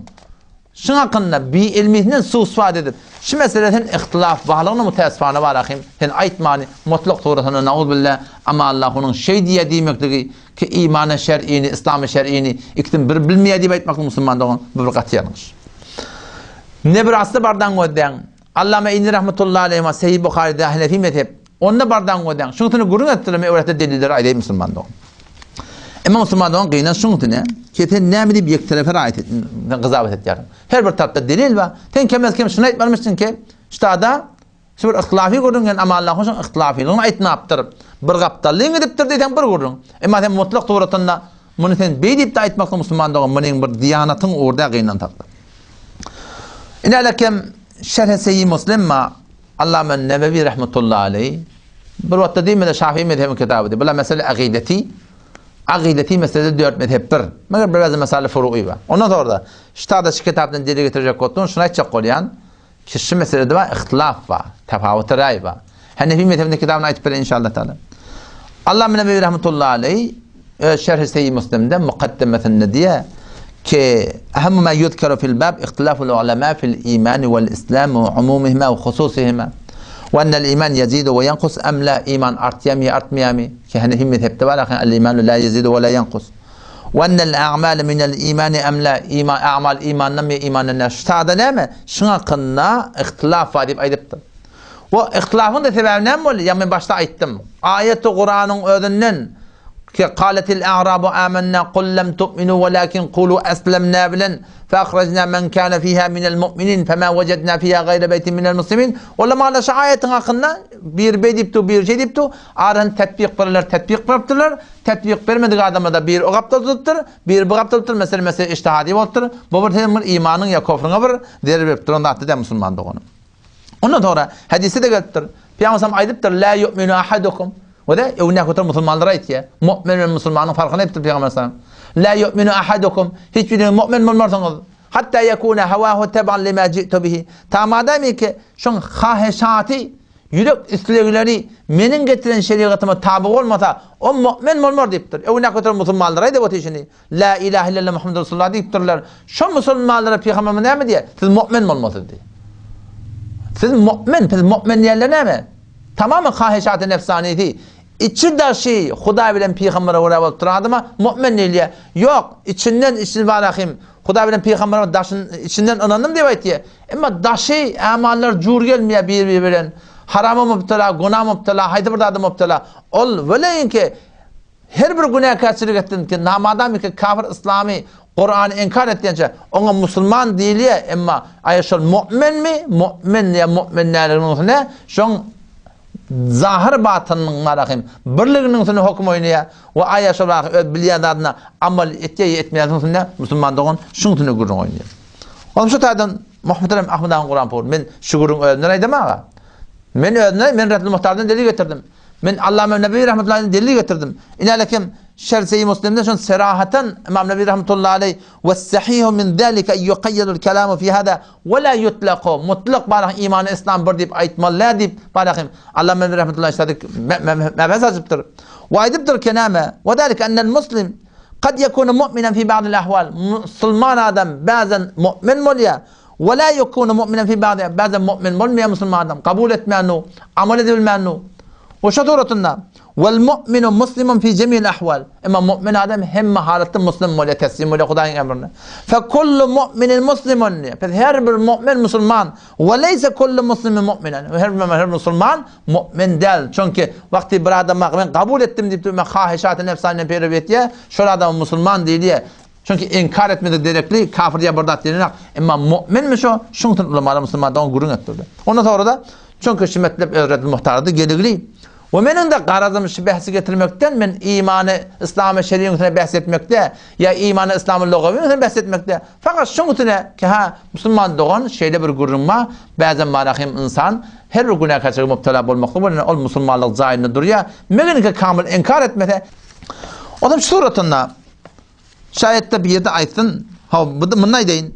Şuň hakynda bi ilmisinden suw-suwat edip, şu meselede sen yhtylaf barlygyny mutäessifana bar ahim, sen aýtmany mutlak suratynda nauzubilla Amanllahunyň şeý diýýär diýmekligi ki imany şer'ini, yslamy şer'ini ikisini bir bilmeýär diýip aýtmaklyk musulman dogan bu bir gaty ýalňyş. Ne bir asly bardan gözläň. Allama Eýni rahmetullahi aleýhima Sahih Buharyda Hanefi mezhep onda bardan gözläň. Şuňusyny gürrüň etdiler men öwretde delilleri aýdaýyn musulman dogan. Emma musulman dogan gynan şuňusyny ki sen näme diýip ýek terefe raýat sen gyzawat etýärsiň. Her bir tarapda delil bar. Sen kemez kem şuny aýtmalymyşsyň ki ştada şu bir yhtilafy gürrüň ýa Amanullah hoşuň yhtilafylygyny aýtmapdyr. Bir gapdallyň edipdir diýseň bir gürrüň. Emma sen mutlak suratynda Muny sen beý diýip-de aýtmaklyk musulman dogan munyň bir diýanatyň ugurda gynansakda. Inälekem Şerh-i Seýi Muslim ma Allama Nebewi rahmetullahi aleý bir wagtda diýmedi Şafii mezhebiň kitaby diýip. Bular mesele akideti. Akideti meselede dört mezhep bir. Meger bir bäzi mesele furu'i bar. Ondan sonra da ştada şu kitapdan delil getirjek bolsun, şunu aýtjak bolýan. Ki şu meselede bar ihtilaf bar, tafawuty raý bar. Hanefi mezhebinde kitabyny aýtyp bereýin inşallah taala. Allama Nebewi rahmetullahi aleý öz Şerh-i Seýi Muslimde mukaddemesinde diýýär ki ehemmu ma yuzkeru fil bab ihtilaful ulema fil iman wal islam we umumihima we hususihima we ennel iman yezidu we yankus em la iman artýarmy ýa artmaýarmy ki Hanefi mezhepde bar al imanu la yezidu we la yankus We ennel a'male minel imani em la, iman, a'mal imandanmy ýa imandan däl? Şu sada näme? Şuň hakynda ihtilaf bar diýip aýdypdyr. Bu ihtilafyň da sebäbi näme boldy? Ýa men başda aýtdym. Aýaty Kuranyň özünden ki kaletil a'rabu amanna kul lem tu'minu walakin kulu eslemna bilen fe ahrajna men kana fiha minel mu'minin fema wejadna fiha gaýra beýtin minel muslimin. Ulamalar şu aýatyň hakynda bir beý diýipdi, bir şey diýipdi. Arasyny tetbik bilenler tetbik beripdirler. Tetbik bermedik adama-da biri o gapdal tutup-dyr, biri bu gapdal tutup-dyr, mesele mesele ijtihadi bolupdyr. Bu bir seniň bir imanyň ýa kofryňa bir zerer berip duran zatdy däl musulman doganym. Ondan soňra hadysda-da gelipdir. Pygamber sallam aýdypdyr, La yu'minu ahadukum. We-de öňündäki oturan musulmanlara aýtýar. Mu'min bilen musulmanyň farkyny aýdypdyr Pygamber sallam. La yu'minu ahadukum. Hiç biriňiz mu'min bolmarsyňyz. Hatta yekuna hawahu teban lima ji'tu bihi. Ta madamy ki şoň haheşaty Ýürek islegleri meniň getiren şerigatyma taby bolmasa, o mu'min bolmar diýipdir. Öňündäki oturan musulmanlara aýdyp otyr şuny. La ilahe illallah Muhammedur Resulullah diýipdirler. Şo musulmanlara pygamberimiz näme diýýär? Siz mu'min bolmasyz diýýär. Siz mu'min, siz mu'min diýenler näme? Tamamy haheşaty nefsanisi, içi daşy Hudaý bilen pygambere görä bolup duran adama mu'min diýilýär. Ýok, içinden içini barahym Hudaý bilen pygambere daşyn içinden ynandym diýip aýtýar. Emma daşy amallar jur gelmeýär bir-biri bilen. Harama mübtela, guna mübtela, haýsy bir zada mübtela. Ol weleýinki her bir günäkärçilik etsin ki, namadam ki kafir yslamy, Kurany inkar etýänçä, oňa musulman diýilýär, emma aýa şol mu'minmi, mu'min ýa mu'min däldiginiň üstüne şoň zahyr batynynyň marahym birliginiň üstüne höküm oýnaýar we aýa şol wagt öz bilýän zadyna amal etýär ýa etmeýär üstünde musulman dogan şuň üstünde gürrüň oýnaýar. Onuň şu taýdan Muhterem Ahmet aga Kuranpur, men şu gürrüň özümden aýdam aga. Men özümden, men Resul Muhtardan delil getirdim. Men Allama Nebewi rahmetullahi delil getirdim. Inälekem Şerh Seýi Muslimde şon serahatan Imam Nebewi rahmetullahi aleyh we sahihu min zalika yuqayyadul kalamu fi hada we la yutlaqu mutlaq barah imany islam bir diýip aýtmaly däl diýip barahym Allama Nebewi rahmetullahi sadyk mebhes açypdyr. We aýdypdyr ki näme? We zalika ennel muslim Kad yekunu mu'minen fi ba'dil ahwal. Musulman adam bazen mu'min bolýar. We la yekunu mu'minen fi ba'di. Bazen mu'min bolmaýar musulman adam. Kabul etmän, amal edibilmän. We şo suratynda Wal mu'minu muslimun fi jemi'il ahwal. Emma mu'min adam hemme halatda muslim bolýar, teslim bolýar Hudaýyň emrine. Fe kullu mu'minin muslimun. Pes her bir mu'min musulman. We leýse kullu muslimin mu'minen. Her bir her musulman Mu'min däl. Çünki wagty bir adam men kabul etdim diýip durma haheşaty nefsanyna peýrew etýär, şol adama musulman diýilýär. Çünki inkar etmedik derekli kafir diýen bir zat diýenok. Emma mu'minmi şo? Şuň üçin ulamalar musulman dogan gürrüň etdirdi. Ondan sonra-da çünki şu metlep öz Muhtarda geligli. We meniň-de garazym şu behsi getirmekden men imany yslamy şeriň üstüne behs etmekde ýa imany yslamy lugawyň üstüne behs etmekde fakat şuň üstüne ki ha musulman dogan şeýle bir gürrüň bar bäzem marahim ynsan her bir günäkärçilige mubtala bolmaklyk bilen ol musulmanlyk jaýynda durýar megenki kamyl inkar etmese Onam şu suratynda şaýatda bir ýerde aýtsyn ha bu muny aýdaýyn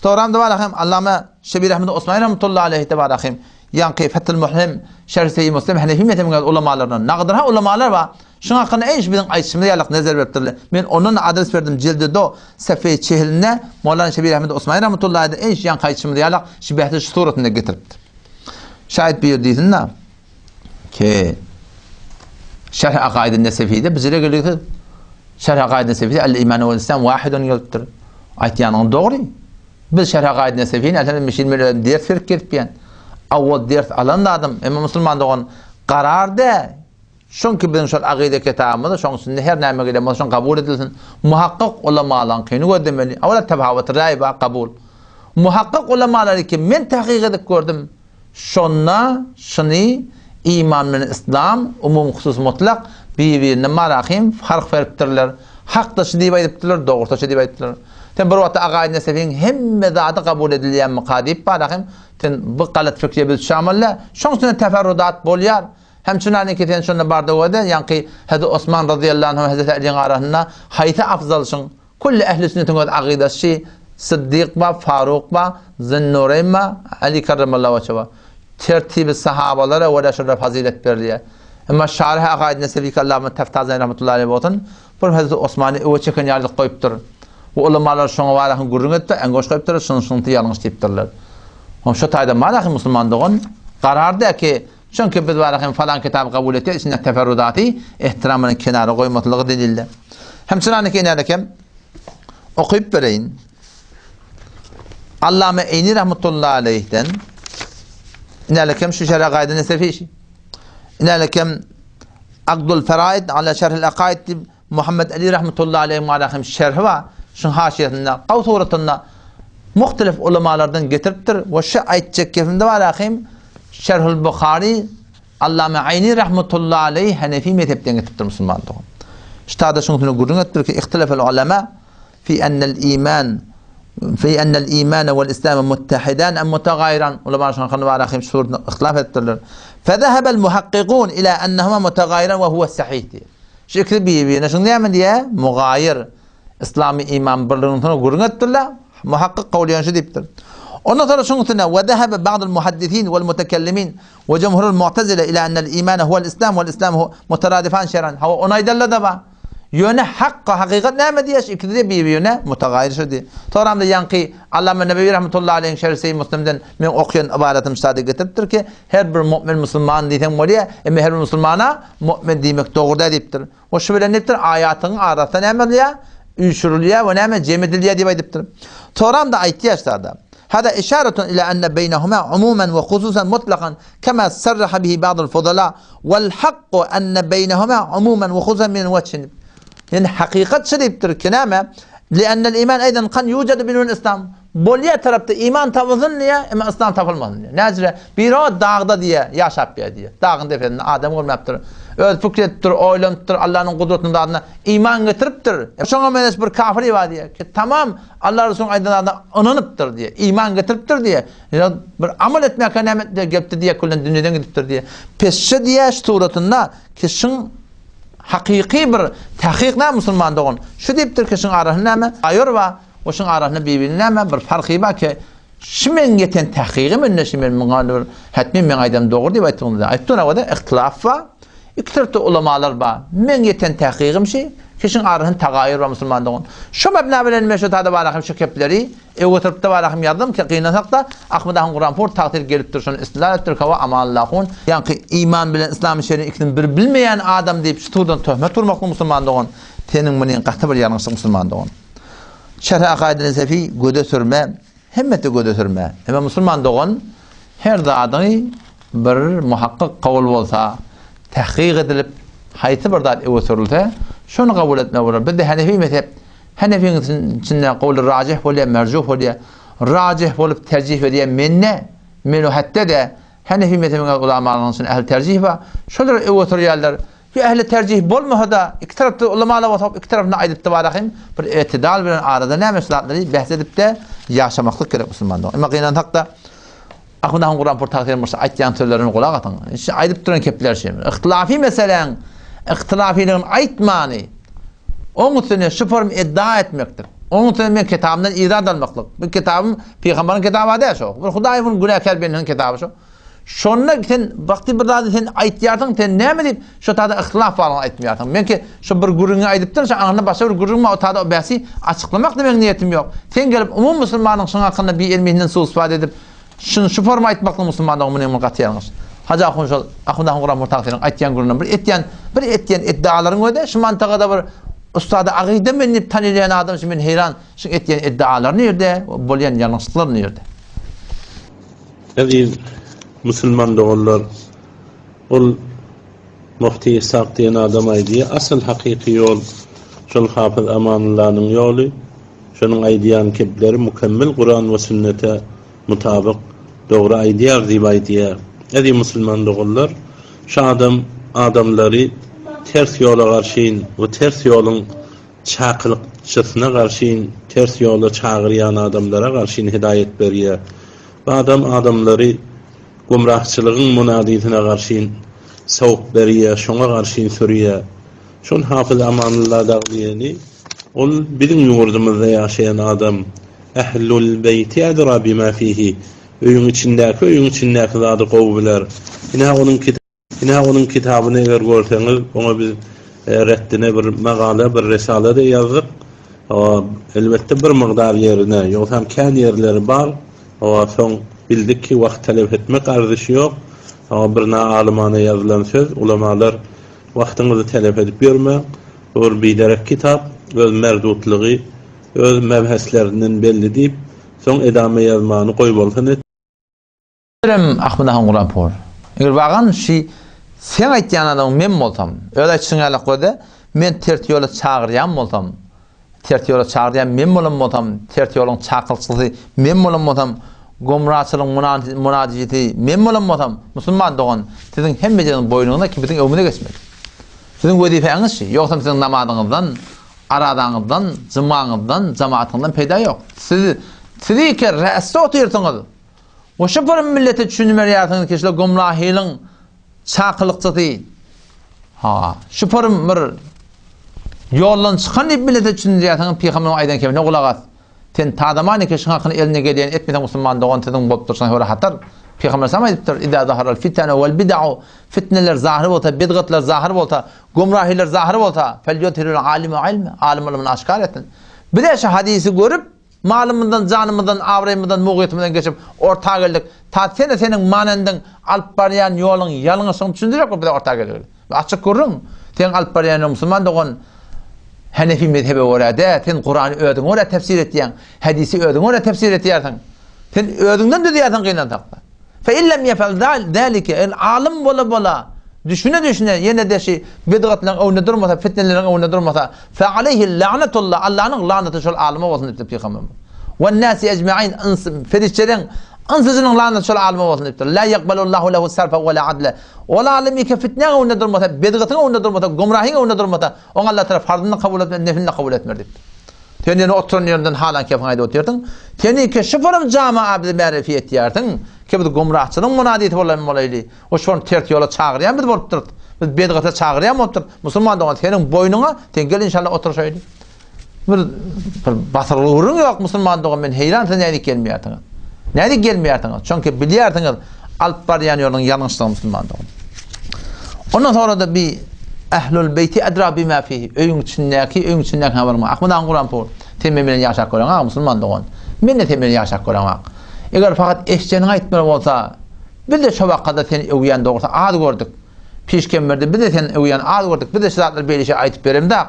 Soramda bar ahim Allama Şebir Ahmed Osmani rahmetullahi aleyhi de bar ahim. Ýaňky Fethül Muhlim, Şerh Seýi Muslim Hanefi mezhebiniň ulamalaryndan nagdyr ha ulamalar bar. Şuň hakynda eýş biziň aýtşymyz ýalyk nezer beripdirler. Men ondan adres berdim jildi do sefeýi çehilinde Mawlana Şebir Ahmed Osmani rahmetullahi aleyhi eýş ýaňky aýtşymyz ýalyk şu behsi şu suratynda getiripdir. Şaýat bir diýsin-de ki Şerh Akaid Nesefide bizlere gelip Şerh Akaid Nesefide el-iman we islam wahidun gelipdir. Aýtýanyň dogry. Biz Şerh Akaid Nesefini elhamdülillah meşin men ders berip gezipýän. Awwal ders alan zadym, emma musulman dogan karar de Çünki biziň şol agyda kitabymyz, şoň içinde her näme gelen bolsa şoň kabul edilsin. Muhakkyk ulamalaryňkyny gözlemeli. Awwala tefawut raý bar kabul. Muhakkyk ulamalary ki men tahkyk edip gördüm. Şonda şuny iman bilen yslam, umum husus mutlak, bir-birine marahym fark beripdirler. Hakda şu diýip aýdypdyrlar, dogrusy şu diýip aýdypdyrlar. Sen bir wagtda Agaýy Nesewiň hemme zady kabul edilýänmika diýip barahym, sen bu galat pikire biz düşämeli. Şoň üçin teferrudat bolýar. Hem çynanyňky sen şonda barda göde, ýaňky Hezreti Osman razyýallahu anhu Hezreti Alyň arasynda haýsy afzal şyň? Külli ehli sünnetiň öz akydasy Syddyk ba, Faruk ba, Zünnureýn ba, Ali kerremallahu weçhe ba. Tertibi sahabalara görä şolara fazylet berilýär. Emma Şaryh Akaid Nesewi Allama Teftazaýy rahmetullahi aleýh bolsun, bir Hezreti Osmany öwe çeken ýalyk goýupdyr. Bu ulamalar şoňa barahyn gürrüň edipdir, äňgoş goýupdyrlar, şuny şuňky ýalňyş diýipdirler. Hom şo taýda barahyn musulman dogan karar ki Çünki biz bara hem falan kitaby kabul etýär, içinde teferrudaty ehtiram bilen kenara goýmaklygy delildir. Hem çynanyky inälekem okyp bereýin. Allame Eyni rahmetullahi aleyhden inälekem şu şerhe gaýdy nesefi işi. Inälekem Agdul Feraid ala şerhil Akaid diýip Muhammed Ali rahmetullahi aleyh marahim şerhi bar. Şuň haşiýesinde, gaw suratynda muhtelif ulamalardan getiripdir we şu aýtjak gepimde bar ahim Şerhul Buhary Allame Aýni rahmetullahi aleyh Hanefi mezhepden getiripdir musulman dogan. Ştada şuň üstüne gürrüň etdir ki ihtilafel ulama fi ennel iman fi ennel iman vel islam muttahidan am mutagayran ulama şuň hakynda bar ahim şu ihtilaf etdirler. Fezehebel muhakkikun ila ennehuma mutagayran ve huve sahih diýär. Şu ikisi bir-birine şuň näme diýýär? Mugaýyr. Yslamy iman birligini soňra gürrüň etdirler. Muhakkyk kowlaýan şu diýipdir. Ondan soňra şuň üstüne we zehebe ba'dul muhaddisin wal mutekellimin we jumhurul mu'tazile ila ennel imane huwel islam wel islam hu mutaradifan şer'an. Hawa ony aýdanlar-da bar. Ýöne hak hakykat näme diýýär? Şu ikisi-de bir-birine mutagaýyr şu diýýär. Soňra-da ýaňky Allama Nebewi rahmetullahi aleýhiň Şerh Sahih Muslimden men okaýan ybaratym şada getiripdir ki, her bir mu'min musulman diýseň bolýar, emma her bir musulmana Mu'min diýmek dogry däl diýipdir. We şu bilen diýipdir, aýatyň arasy näme bolýar? Üýşürilýär we näme jem edilýär diýip aýdypdyr. Soram-da aýtýar şada. Hada işaretun ila enne beýnehuma umuman we hususan mutlakan kema sarraha bihi ba'dul fudala wal hakku enne beýnehuma umuman we hususan min wejhin. Ýani hakykat şu diýipdir ki näme? Li'ennel iman eýden kan ýujadu bidun islam. Bolýa tarapda iman tapylsyn diýýär, emma yslam tapylmasyn diýýär. Näcire? Biri o dagda diýýär, ýaşap ýör diýýär. Dagyň depesinde adam görmäpdir. Öz pikir edipdir, oýlanypdyr, Allanyň gudratynyň zadyna iman getiripdir. Şoňa meňzeş bir kafir bar diýýär ki, tamam Allah Resulyň aýdan zadyna ynanypdyr diýýär, iman getiripdir diýýär. Ýa bir amal etmäkä näme etdi, gelipdi diýýär, küllen dünýeden gidipdir diýýär. Pesçe diýýär şu suratynda ki şuň hakyky bir takyk näme musulman dogan? Şu diýipdir ki şuň arasynda näme? Aýor bar. Oşuň arasynda bir-birine näme bir farky bar ki, şu meň ýeten tahkygym indi şu men muňa bir hetmi meň aýdanym dogry diýip aýtdygymda aýtdy ona görä ihtilaf bar. Iki tarapda ulamalar bar. Meň ýeten tahkygym şu, ki şuň arasynda tagaýur bar musulman dogan. Şu mebna bilen men şu tada barahym şu kepleri öe oturypda barahym ýazdym ki gynansak-da Ahmet ahun Kuranpur tagsyr gelipdir şony istidlal etdir hawa Amanullah hun ýaňky iman bilen yslamy şeriň ikisini bir bilmeýän adam diýip şu turdan töhmet urmaklyk musulman dogan seniň munyň gaty bir ýalňyşlyk musulman dogan. Şerh Akaid Nesefi göze sürme, hemmesi göze sürme. Emma musulman dogan her zadyňy bir muhakkyk kabul bolsa, tahkyk edilip, haýsy bir zat öňe sürülse, şony kabul etmek bolar. Bizde Hanefi mezhep. Henefiň içinde gowly rajih bolýar, merjuh bolýar. Rajih bolup terjih berýän mende, men o hatda-da Henefi mezhebiniň ulamalarynyň içinde ähli terjih bar. Şolar öňe sürýärler. Ýa ähli terjih bolmasa-da, iki tarapda ulamalar bolsa, iki tarapynda aýdypdy barahym, bir etidal bilen arada näme şu zatlary bäs edip-de ýaşamaklyk gerek musulmanda. Emma gynansak-da, Ahun ahun Kuran pur tagsyr mursa aýtýan sözlerini gulak asyň. Şu aýdyp duran kepler şu. Ihtilafy meseläň ihtilafylygyny aýtmany oň üstüne şu form iddia etmekdir. Oň üstüne men kitabymdan irad almaklyk. Bu kitabym pygamberiň kitaby däl şo. Bir Hudaýyň günäkär bendiniň kitaby şo. Şonda sen wagty bir zady sen aýtýarsyň, sen näme diýip şo tada ihtilaf barlygyny aýtmaýarsyň. Men ki şo bir gürrüňi aýdypdyryn, şo aňyrda başga bir gürrüň bar, o tada o bäsi açyklamak da meň niýetim ýok. Sen gelip umumy musulmanyň şuň hakynda bi elmihinden suistifade edip, şuny şu forma aýtmaklyk musulmanlygyň muny muny gaty ýalňyş. Hajy ahun şol ahun ahun Kuran murtagsynyň aýtýan gürrüňinden bir etýän bir etýän iddialaryň özi şu mantagada bir ussady agyda men diýip tanylýan adam şu men heýran şuň etýän iddialary nirde bolýan ýalňyşlyklar nirde. Eziz musulman doganlar, ol Mufti Ishak diýen adam aýdýar, asyl hakyky ýol şol Hafyz Amanullanyň ýoly, şonuň aýdýan kepleri mükemmel Kuran we sünnete mutabyk dogry aýdýar diýip aýdýar. Eziz musulman doganlar, şu adam adamlary ters ýola garşyn we ters ýoluň çakylykçysyna garşyn ters ýola çagyrýan adamlara garşyn hidaýat berýär. Bu adam adamlary gümrahçylygyň munadisine garşyn sowuk berýär, şoňa garşyn sürýär. Şol Hafyz Amanulla dagy diýeni, ol biziň ýurdumyzda ýaşaýan adam. Ehlul beýti edra bima fihi. Öýüň içindäki öýüň içindäki zady gowy biler. Ine onuň Ine onuň kitabyny eger görseňiz, oňa biz reddine bir magala, bir risala-da ýazdyk. Hawa, elbetde bir mygdar ýerine, ýogsam kän ýerleri bar. Hawa, soň bildik ki, wagt talap etmek arzyşy ýok. Hawa, bir na-alymana ýazylan söz, ulamalar wagtyňyzy telef edip ýörmäň. Bu bir biderek kitap, öz merdutlygy, öz mebheslerinden belli diýip, soň edama ýazmany goýbolsun etdik. Birem Ahmet ahun Guranpur. Eger wagan şi seň aýtýan adamyň men bolsam, öz aýtşyň ýalak göze, men ters ýola çagyrýan bolsam, ters ýola çagyrýan men bolan bolsam, ters ýoluň çakylçysy men bolan bolsam, gomraçylygyň munajysy men bolan bolsam, musulman dogan, siziň hemmejegiň boýnuňyza ki biziň öňümize geçmeli. Siziň wezipäňiz şi, ýogsam siziň namazyňyzdan, arazaňyzdan, jymaňyzdan, jamatyňyzdan peýda ýok. Siz, siz ki räsde otyrsyňyz. We şu bir millete düşündirýärsiňiz ki, şular gumrahylyň çakylykçysy. Ha, şu bir bir ýoldan çykan diýip millete düşündirýärsiňiz, pygamberiň aýdan kemine gulak as. Sen tadaman ki şuň hakyny eline gelýän etmeseň musulman dogan siziň bolup durşuňa höre hatar. Pygamber sam aýdypdyr, "Iza zaharal fitanu wal bid'u" Fitneler zahyr bolsa, bidgatlar zahyr bolsa, gumrahylar zahyr bolsa, fel yudhirul alimu ilme, alym ylmyny aşkar etsin. Bize şu hadysy görüp Malymyzdan, janymyzdan, abraýymyzdan, mugyýetymyzdan geçip, orta geldik. Ta sene seniň manendiň alyp barýan ýoluň ýalňyşlygyny düşündirjek bolup bize orta gelgeli. Bu açyk gürrüň. Seň alyp barýan ýoluň musulman dogan Henefi mezhebe görä däl, sen Kurany özüňe görä tefsir etýäň, hadisi özüňe görä tefsir etýärsiň. Sen özüňden düzýärsiň gynansak-da. Fe in lem yef'al zalike, eger alym bola-bola, düşüne-düşüne ýene-de şi bidgatlaryň öňünde durmasa, fitneleriň öňünde durmasa, fe aleyhi la'netullah, Allanyň lanaty şol alyma bolsun diýipdir pygamberimiz. Wen nasi ecmaîn, yns, perişdeleriň ynsyjynyň lanaty şol alyma bolsun diýipdir. La yekbalullahu lehu sarfa we la adle. Ol alym eke fitnäň öňünde durmasa, bidgatyň öňünde durmasa, gumrahyň öňünde durmasa, oňa Allah Taala farzyny kabul etmez, nefilini kabul etmez diýipdir. Sen ýene oturan ýerinden halan kefiňi aýdyp otyrsyň. Sen ki şufurum jama bizi märefi etýärsiň. Ki biz gumrahçylygyň munadisi bolan bolaýly. O şony ters ýola çagyrýan biz bolupdyrys. Biz bedgata çagyrýan bolupdyrys. Musulman dogan seniň boýnuňa sen gel inşallah otur şeýle. Bir bir basyrgy gürrüň ýok musulman dogan men heýran siz nädip gelmeýärsiňiz. Nädip gelmeýärsiňiz? Çünki bilýärsiňiz alyp barýan ýoluň ýalňyşdygyny musulman dogan. Ondan sonra da bi Ehlul beýti edra bima fihi. Öýüň içindäki, öýüň içindäki habaryň bar. Ahmet aň Kuran pur. Sen men bilen ýaşap göreň ha musulman dogan. Men de sen bilen ýaşap göreň ha. Eger fakat eşjeniň aýtmaly bolsa, biz de şo wakada seni öwýän dogrusy az gördük. Pişkemberde biz de seni öwýän az gördük. Biz de şu zatlary beýle şey aýdyp beremzak.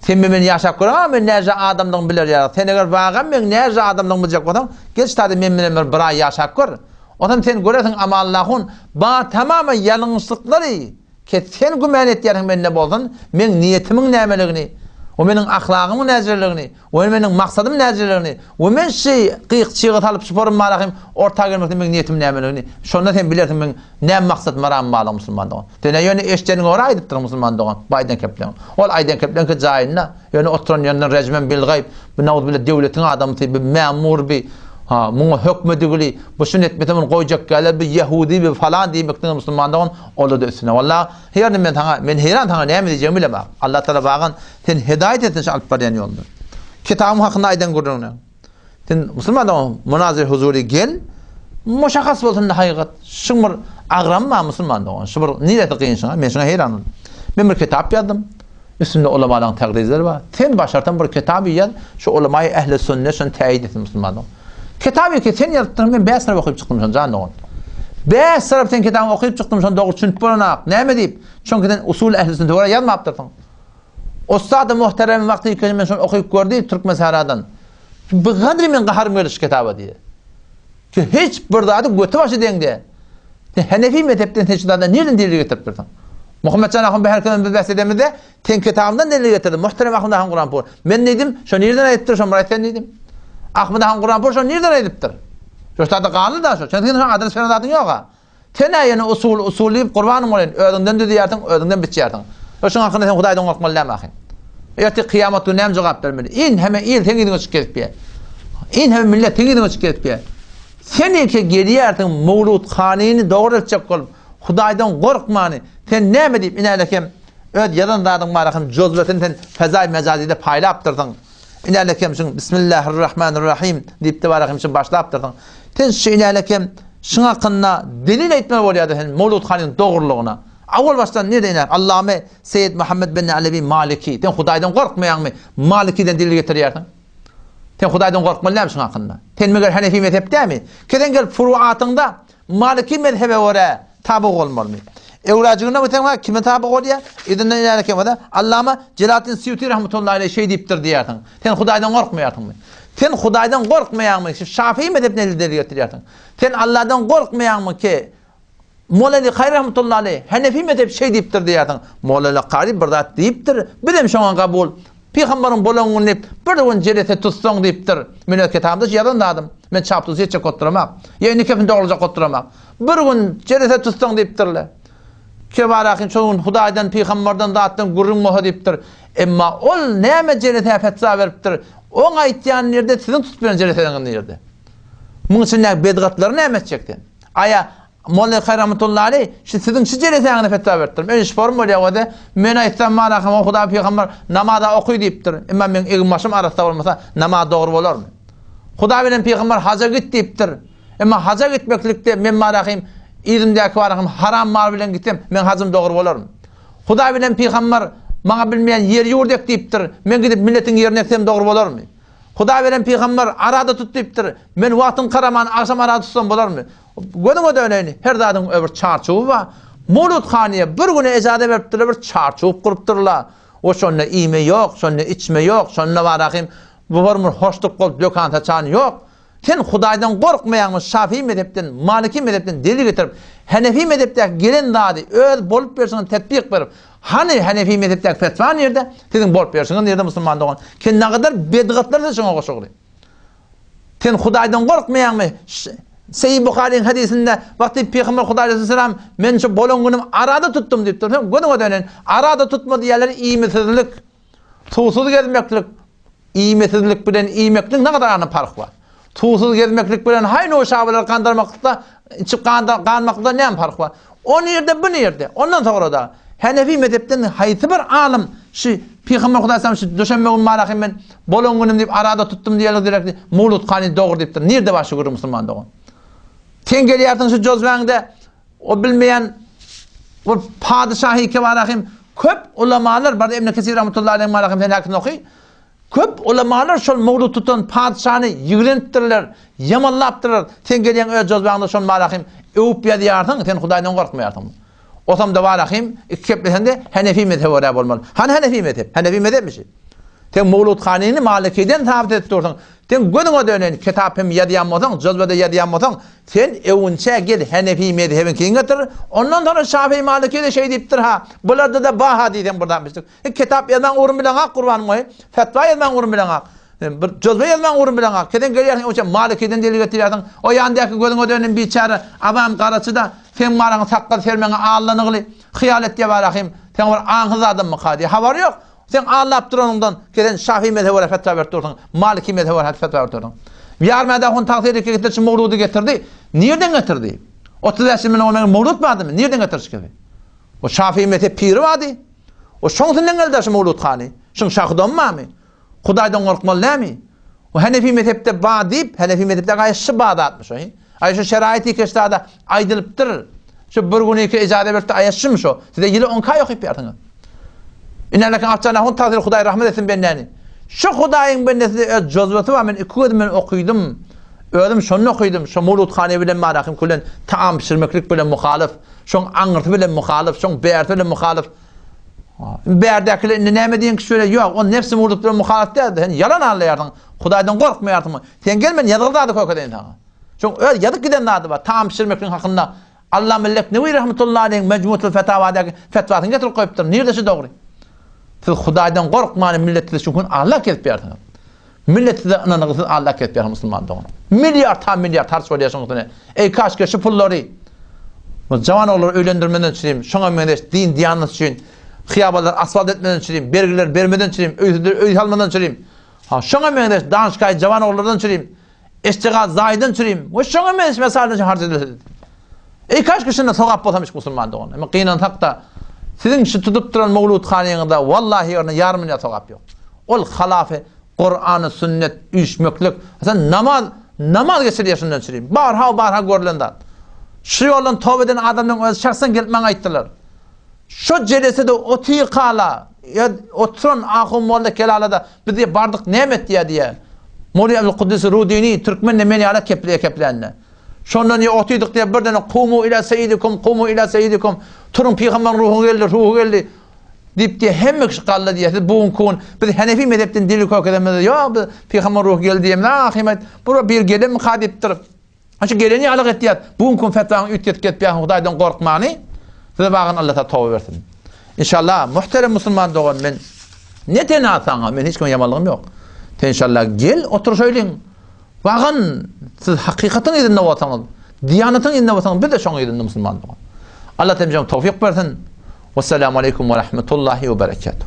Sen men bilen ýaşap göreň ha, men näje adamdygymy biler ýaly. Sen eger wagam meň näje adamdygymy biljek bolsaň, geç tada men bilen bir bir aý ýaşap gör. Onam sen görersiň Amanlahun ba tamamen ýalňyşlyklary ke sen gümän etýärsiň mende bolsun meň niýetimiň nämeligini. We meniň ahlagymyň näjeligini, we meniň maksadym näjeligini, we men şi gyk çyga salyp şu forum barahym orta gelmekde meň niýetim nämeligini, şonda sen bilersiň meň näme maksat maram barlygy musulman dogan. Sen-ä ýöne eşdeniňe görä aýdypdyryň musulman dogan, bu aýdan kepleň. Ol aýdan kepleňki jaýynda, ýöne oturan ýerinden rejmem bil gaýyp, bu nauzubilla döwletiň adamsy, bu memur bi, ha, muňa hökmedigili, bu şuny etmese muny goýjak gäler, bu ýehudi bi falan diýmekden musulman dogan, ola-da üstüne. Walla, Herne men saňa, men heýran saňa näme diýjegimi bilemok. Allah Tagala bagan seni hedaýat etsin şu alyp barýan ýolunda. Kitabym hakynda aýdan gürrüňine. Sen musulman dogan, munazir huzury gel, muşahhas bolsun da hakykat. Şuň bir agramy bar musulman dogan. Şu bir niresi kyn şuňa, men şuňa heýran boldum. Men bir kitap ýazdym. Üstünde ulamalaryň tagrizleri bar. Sen başarsaň bir kitaby ýaz, şu ulamaýy ähli sünnet şony täýit etsin musulman dogan. Kitaby ki sen ýazypdyň, men bäş tarap okyp çykdym şony jan dogan. Bäş tarap sen kitabyňy okyp çykdym şony dogry düşünip bolanak. Näme diýip? Çünki sen usul ähli sünnete görä ýazmapdyrsyň. Ussady muhterem wagty ilkinji men şony okyp gördi Türkmen sähradan. Bu gadry men gaharym geldi şu kitaba diýe. Ki hiç bir zady göti başy deň däl. Sen Hanefi mezhepden sen şu zada nirden delil getiripdirsiň? Muhammetjan ahun bu herkese biz bäs edemizde sen kitabyndan delil getirdi. Muhterem Ahmet ahun Kuranpur. Men diýdim, şo nirden aýdypdyr, şo aýt sen diýdim. Ahmet ahun Kuranpur şo nirden aýdypdyr? Şo zada galdy da şo. Sen sen adres beren zadyň ýok ha. Sen ýene usul usul diýip gurbanyň bolaýyn, özüňden düzýärsiň, özüňden biçýärsiň. Şoň hakynda sen Hudaýdan gorkmaly dämi ahyn? Ertir kyýamat güni näme jogap bermeli? In heme il seň yzyňa çykyp gezip In heme millet seň yzyňa çykyp gezip Sen eke gelýärsiň Mowlud hanyny dogry etjek bolup, Hudaýdan gorkmany, sen näme diýip inälekem öz ýazan zadyň bar ahyn jozbesini sen fezaý mejazide paýlapdyrsyň. Inälekem şuň Bismillahirrahmanirrahim diýip-de bar ahyn şuň başlapdyrsyň. Sen şu inälekem şuň hakynda delil aýtmaly bolýardy sen Mowlud hanyň dogrulygyna. Awal başdan nirde iner? Allame Seýed Muhammed bin Alewi Maliki. Sen Hudaýdan gorkmaýaňmy? Malikiden delil getirýärsiň. Sen Hudaýdan gorkmaly dälmi şuň hakynda? Sen meger Hanefi mezhep dälmi? Kesen gelip furuatyňda Maliki mezhebe görä taby bolmalymy? Öwrajygyna gitseň ha kime taby bolýar? Yzyndan inerek kim bolsa, Allama Jelaletdin Sýuti rahmetullahi aleýh şeý diýipdir diýersiň. Sen Hudaýdan gorkmaýarsyňmy? Sen Hudaýdan gorkmaýaňmy? Şu Şafii mezhebine delil getirýärsiň. Sen Allahdan gorkmaýaňmy ki, Moleli Kary rahmetullahi aleýh, Hanefi mezhep şeý diýipdir diýersiň. Moleli Kary bir zat diýipdir, bizem şoňa gabul. Pygambaryň bolan güni diýip, bir gün jelese tutsaň diýipdir. Men öz kitabymda şu ýazan zadym. Men çapdusy etjek oturamok. Ýa indi kepini dograjak oturamok. Bir gün jelese tutsaň diýipdirler. Kebarahym şol gün Hudaýdan, pygambardan zatdan gürrüň bolsa diýipdir. Emma ol näme jelesä fetwa beripdir? Oň aýtýan nirde, siziň tutup ýören jeleseňiz nirde? Muň içindäki bedgatlary näme etjek sen? Aýa, Molla Rahmetullahi aleý, şu siziň şu jelesäňize fetwa beripdir. Men iş forum bolýar özi. Men aýtsam marahym o Hudaý pygamber namaza oky diýipdir. Emma meň egin başym arassa bolmasa namaz dogry bolarmy? Hudaý bilen pygamber haja git diýipdir. Emma haja gitmeklikde men marahym yzymdäki barahym haram mal bilen gitsem meň hajym dogry bolarmy? Hudaý bilen pygamber maňa bilmeýän ýer ýurt ek diýipdir. Men gidip milletiň ýerini eksem dogry bolarmy? Hudaý beren pygamber arada tut diýipdir. Men wagtyň garaman agşam arada tutsam bolarmy? Gözüňe döneýin, her zadyň ö bir çarçuwy bar. Mowlud hanyýa bir güne ejaza beripdirler, bir çarçuw gurupdyrlar. O şonda iýme ýok, şonda içme ýok, şonda barahym bu bir hoşluk bolup dökan saçan ýok. Sen Hudaýdan gorkmaýaňmy Şafii mezhepden, Maliki mezhepden delil getirip, Hanefi mezhepdäki gelen zady öz bolup berşiňe tetbik berip, hany Hanefi mezhepdäki fetwa nirde, siziň bolup berşiňiz nirde musulman dogan? Sen nagadar bedgatlar sen şoňa goşugly. Sen Hudaýdan gorkmaýaňmy? Seýi Buharyň hadysynda wagty Pygamber Hudaý Aleyhisselam men şu bolan günüm arada tutdum diýipdir. Sen gözüňe dönen arada tutma diýýärler iýmesizlik, suwsuz gezmeklik, Iýmesizlik bilen iýmekligiň ne kadar arasynda parh bar? Suwsuz gezmeklik bilen haý nuşabalary gandyrmaklykda, içip ganmaklykda näme parh bar? O nirde, bu nirde? Ondan soňra-da Hanefi mezhepden haýsy bir alym şu Pygamber Hudaý salam şu duşenbe gün marahym men bolan günüm diýip arada tutdum diýerler direktli Mawlud Kani dogry diýipdir. Nirde bar şu gürrüň musulman dogan? Sen gelýärsiň şu jozwäňde O bilmeýän bir padyşahy kebarahym köp ulamalar bar Ibn Kesir rahmetullahi aleyh marahym sen hakynda oky. Köp ulamalar şol mowlud tutan padyşany ýigrenipdirler, ýamanlapdyrlar. Sen gelýäň öz jozbaňda şol marahym öwüp ýazýarsyň, sen Hudaýdan gorkmaýarsyň. Osamda barahym iki kepleseňde Hanefi mezhebe görä bolmaly. Hany Hanefi mezhep? Hanefi mezhepmi şi? Sen mowlud hanyny Malikiden sabit edip dursuň. Seň gözüňe döneýin, kitap hem ýazýan bolsaň, jozwede ýazýan bolsaň, sen öwünçä gel Henefi mezhebiňkini getir, ondan soňra Şafii Maliki-de şeý diýipdir-ha, bularda-da bar-ha diýseň bir zat biçdik. Sen kitap ýazmaň ugruny bileňok gurbanym goý, fetwa ýazmaň ugruny bileňok. Bir jozwe ýazmaň ugruny bileňok. Sen gelýärsiň öwünçä Malikiden delil getirýärsiň. O ýandaky gözüňe döneýin biçäre awam garaçy-da, seň maraňy sakgal sermeňe allanygly hyýal etýär barahym, sen bir aňsyz adammyka diýip, habary ýok. Sen aldap duranyňdan gelen Şafii mezhebe görä fetwa berip dursuň, Maliki mezhebe görä fetwa berip dursuň. Ýarmäde ahun tagta ýerine getirdi, şu mowludy getirdi. Nirden getirdi? 35 ýyl mundan ozal mowlud bardymy? Nirden getirdi şu gepi? O Şafii mezhep piri bardy. O şoň üstünden geldi şu mowlud hany. Şuň şahy barmy? Hudaýdan gorkmaly dälmi? O Hanefi mezhepde bar diýip, Hanefi mezhepde gaýy şu bar zatmyş o. Aý şu şeraýyt ikeşdada aýdylypdyr. Şu bir gün iki ijaza beripdi, aýa şum şo. Size ýyly on kaý okyp ýarsyňyz. Inälekin Akjan ahun tagsyr Hudaý rahmet etsin bendäni. Şu Hudaýyň bendesinde öz jozwasy bar, men iki gözüm bilen okydym. Özüm şonda okydym. Şo mawludhane bilen marahym külen taam pişirmeklik bilen muhalyf. Şoň aňyrsy bilen muhalyf, şoň bärsi bilen muhalyf. Bärdäkiler indi näme diýen kişi şöyle ýok, ol nefsi mawlud bilen muhalyf däldi. Sen ýalan anlaýarsyň. Hudaýdan gorkmaýarsyň. Sen gel men ýazgyly zady kökedeýin saňa. Şoň öz ýazyp giden zady bar. Taam pişirmekligiň hakynda Allama Leknewi rahmetullahi aleýhiň Mejmutul Fetawadaky fetwasyny getirip goýupdyr. Nirde şu dogry? Siz Hudaýdan gorkman millet sizi şu gün Allah kesip ýarsyňyz. Millet size ynanygy siz Allah kesip ýarsyňyz musulman dogan. Milliard ha milliard harç bolýar şoň üstüne. Eý kaşke şu pullary bu jawan oglary öýlendirmeden üçin, şoňa meňzeş din diýanat üçin, hyýabanlary asfalt etmeden üçin, bergileri bermeden üçin, öýsüzleri öý salmadan üçin, ha şoňa meňzeş danşkaý jawan ogullardan üçin Eşjega zaýdan çürim we şoňa meňzeş mesaýyl üçin harç edilse diýdi. Eý kaşki şunda sogap bolsamyş musulman dogan. Emma gynansak-da siziň şu tutup duran mowludhanyňyzda wallahi ýerine ýarym milliard sogap ýok. Ol halafy Kurany sünnet üýşmeklik sen namaz namaz geçirýär şundan çürim. Barha barha görlen zat. Şu ýoldan toba eden adamlaryň özi şahsen gelip maňa aýtdylar. Şo jelesede otyrkala, ýa oturan ahun molla kelalada biz diýe bardyk näme etdiýä diýe. Mowlana Abdulkuddus Rudini türkmen de men ýaly kepleýä keplände. Şondan diýe otydyk diýe birden kumu ila seýidikum kumu ila seýidikum turuň pygamberyň ruhy geldi ruhy geldi diýip diýe hemme kişi galdy diýe siz bu günki gün biz Hanefi mezhepden delil kökezemiz ýok biz pygamber ruhy geldi diýemiz ahymet bu bir gelenmi ka diýipdir. Şu gelen ýalyk etýär. Bu gün fetwaňy üýtgetip gezip ýaň Hudaýdan gorkmany size bagan Allah ta toba bersin. Inşallah muhterem musulman dogan men ne tena saňa men hiç kime ýamanlygym ýok. Sen inşallah gel otur şöýleň. Bagan siz hakykatyň yzynda bolsaňyz, diýanatyň yzynda bolsaňyz biz de şoň yzynda musulman dogan. Allah temjem towfik bersin. Wessalamu aleýkum we rahmetullahi we berekatuh.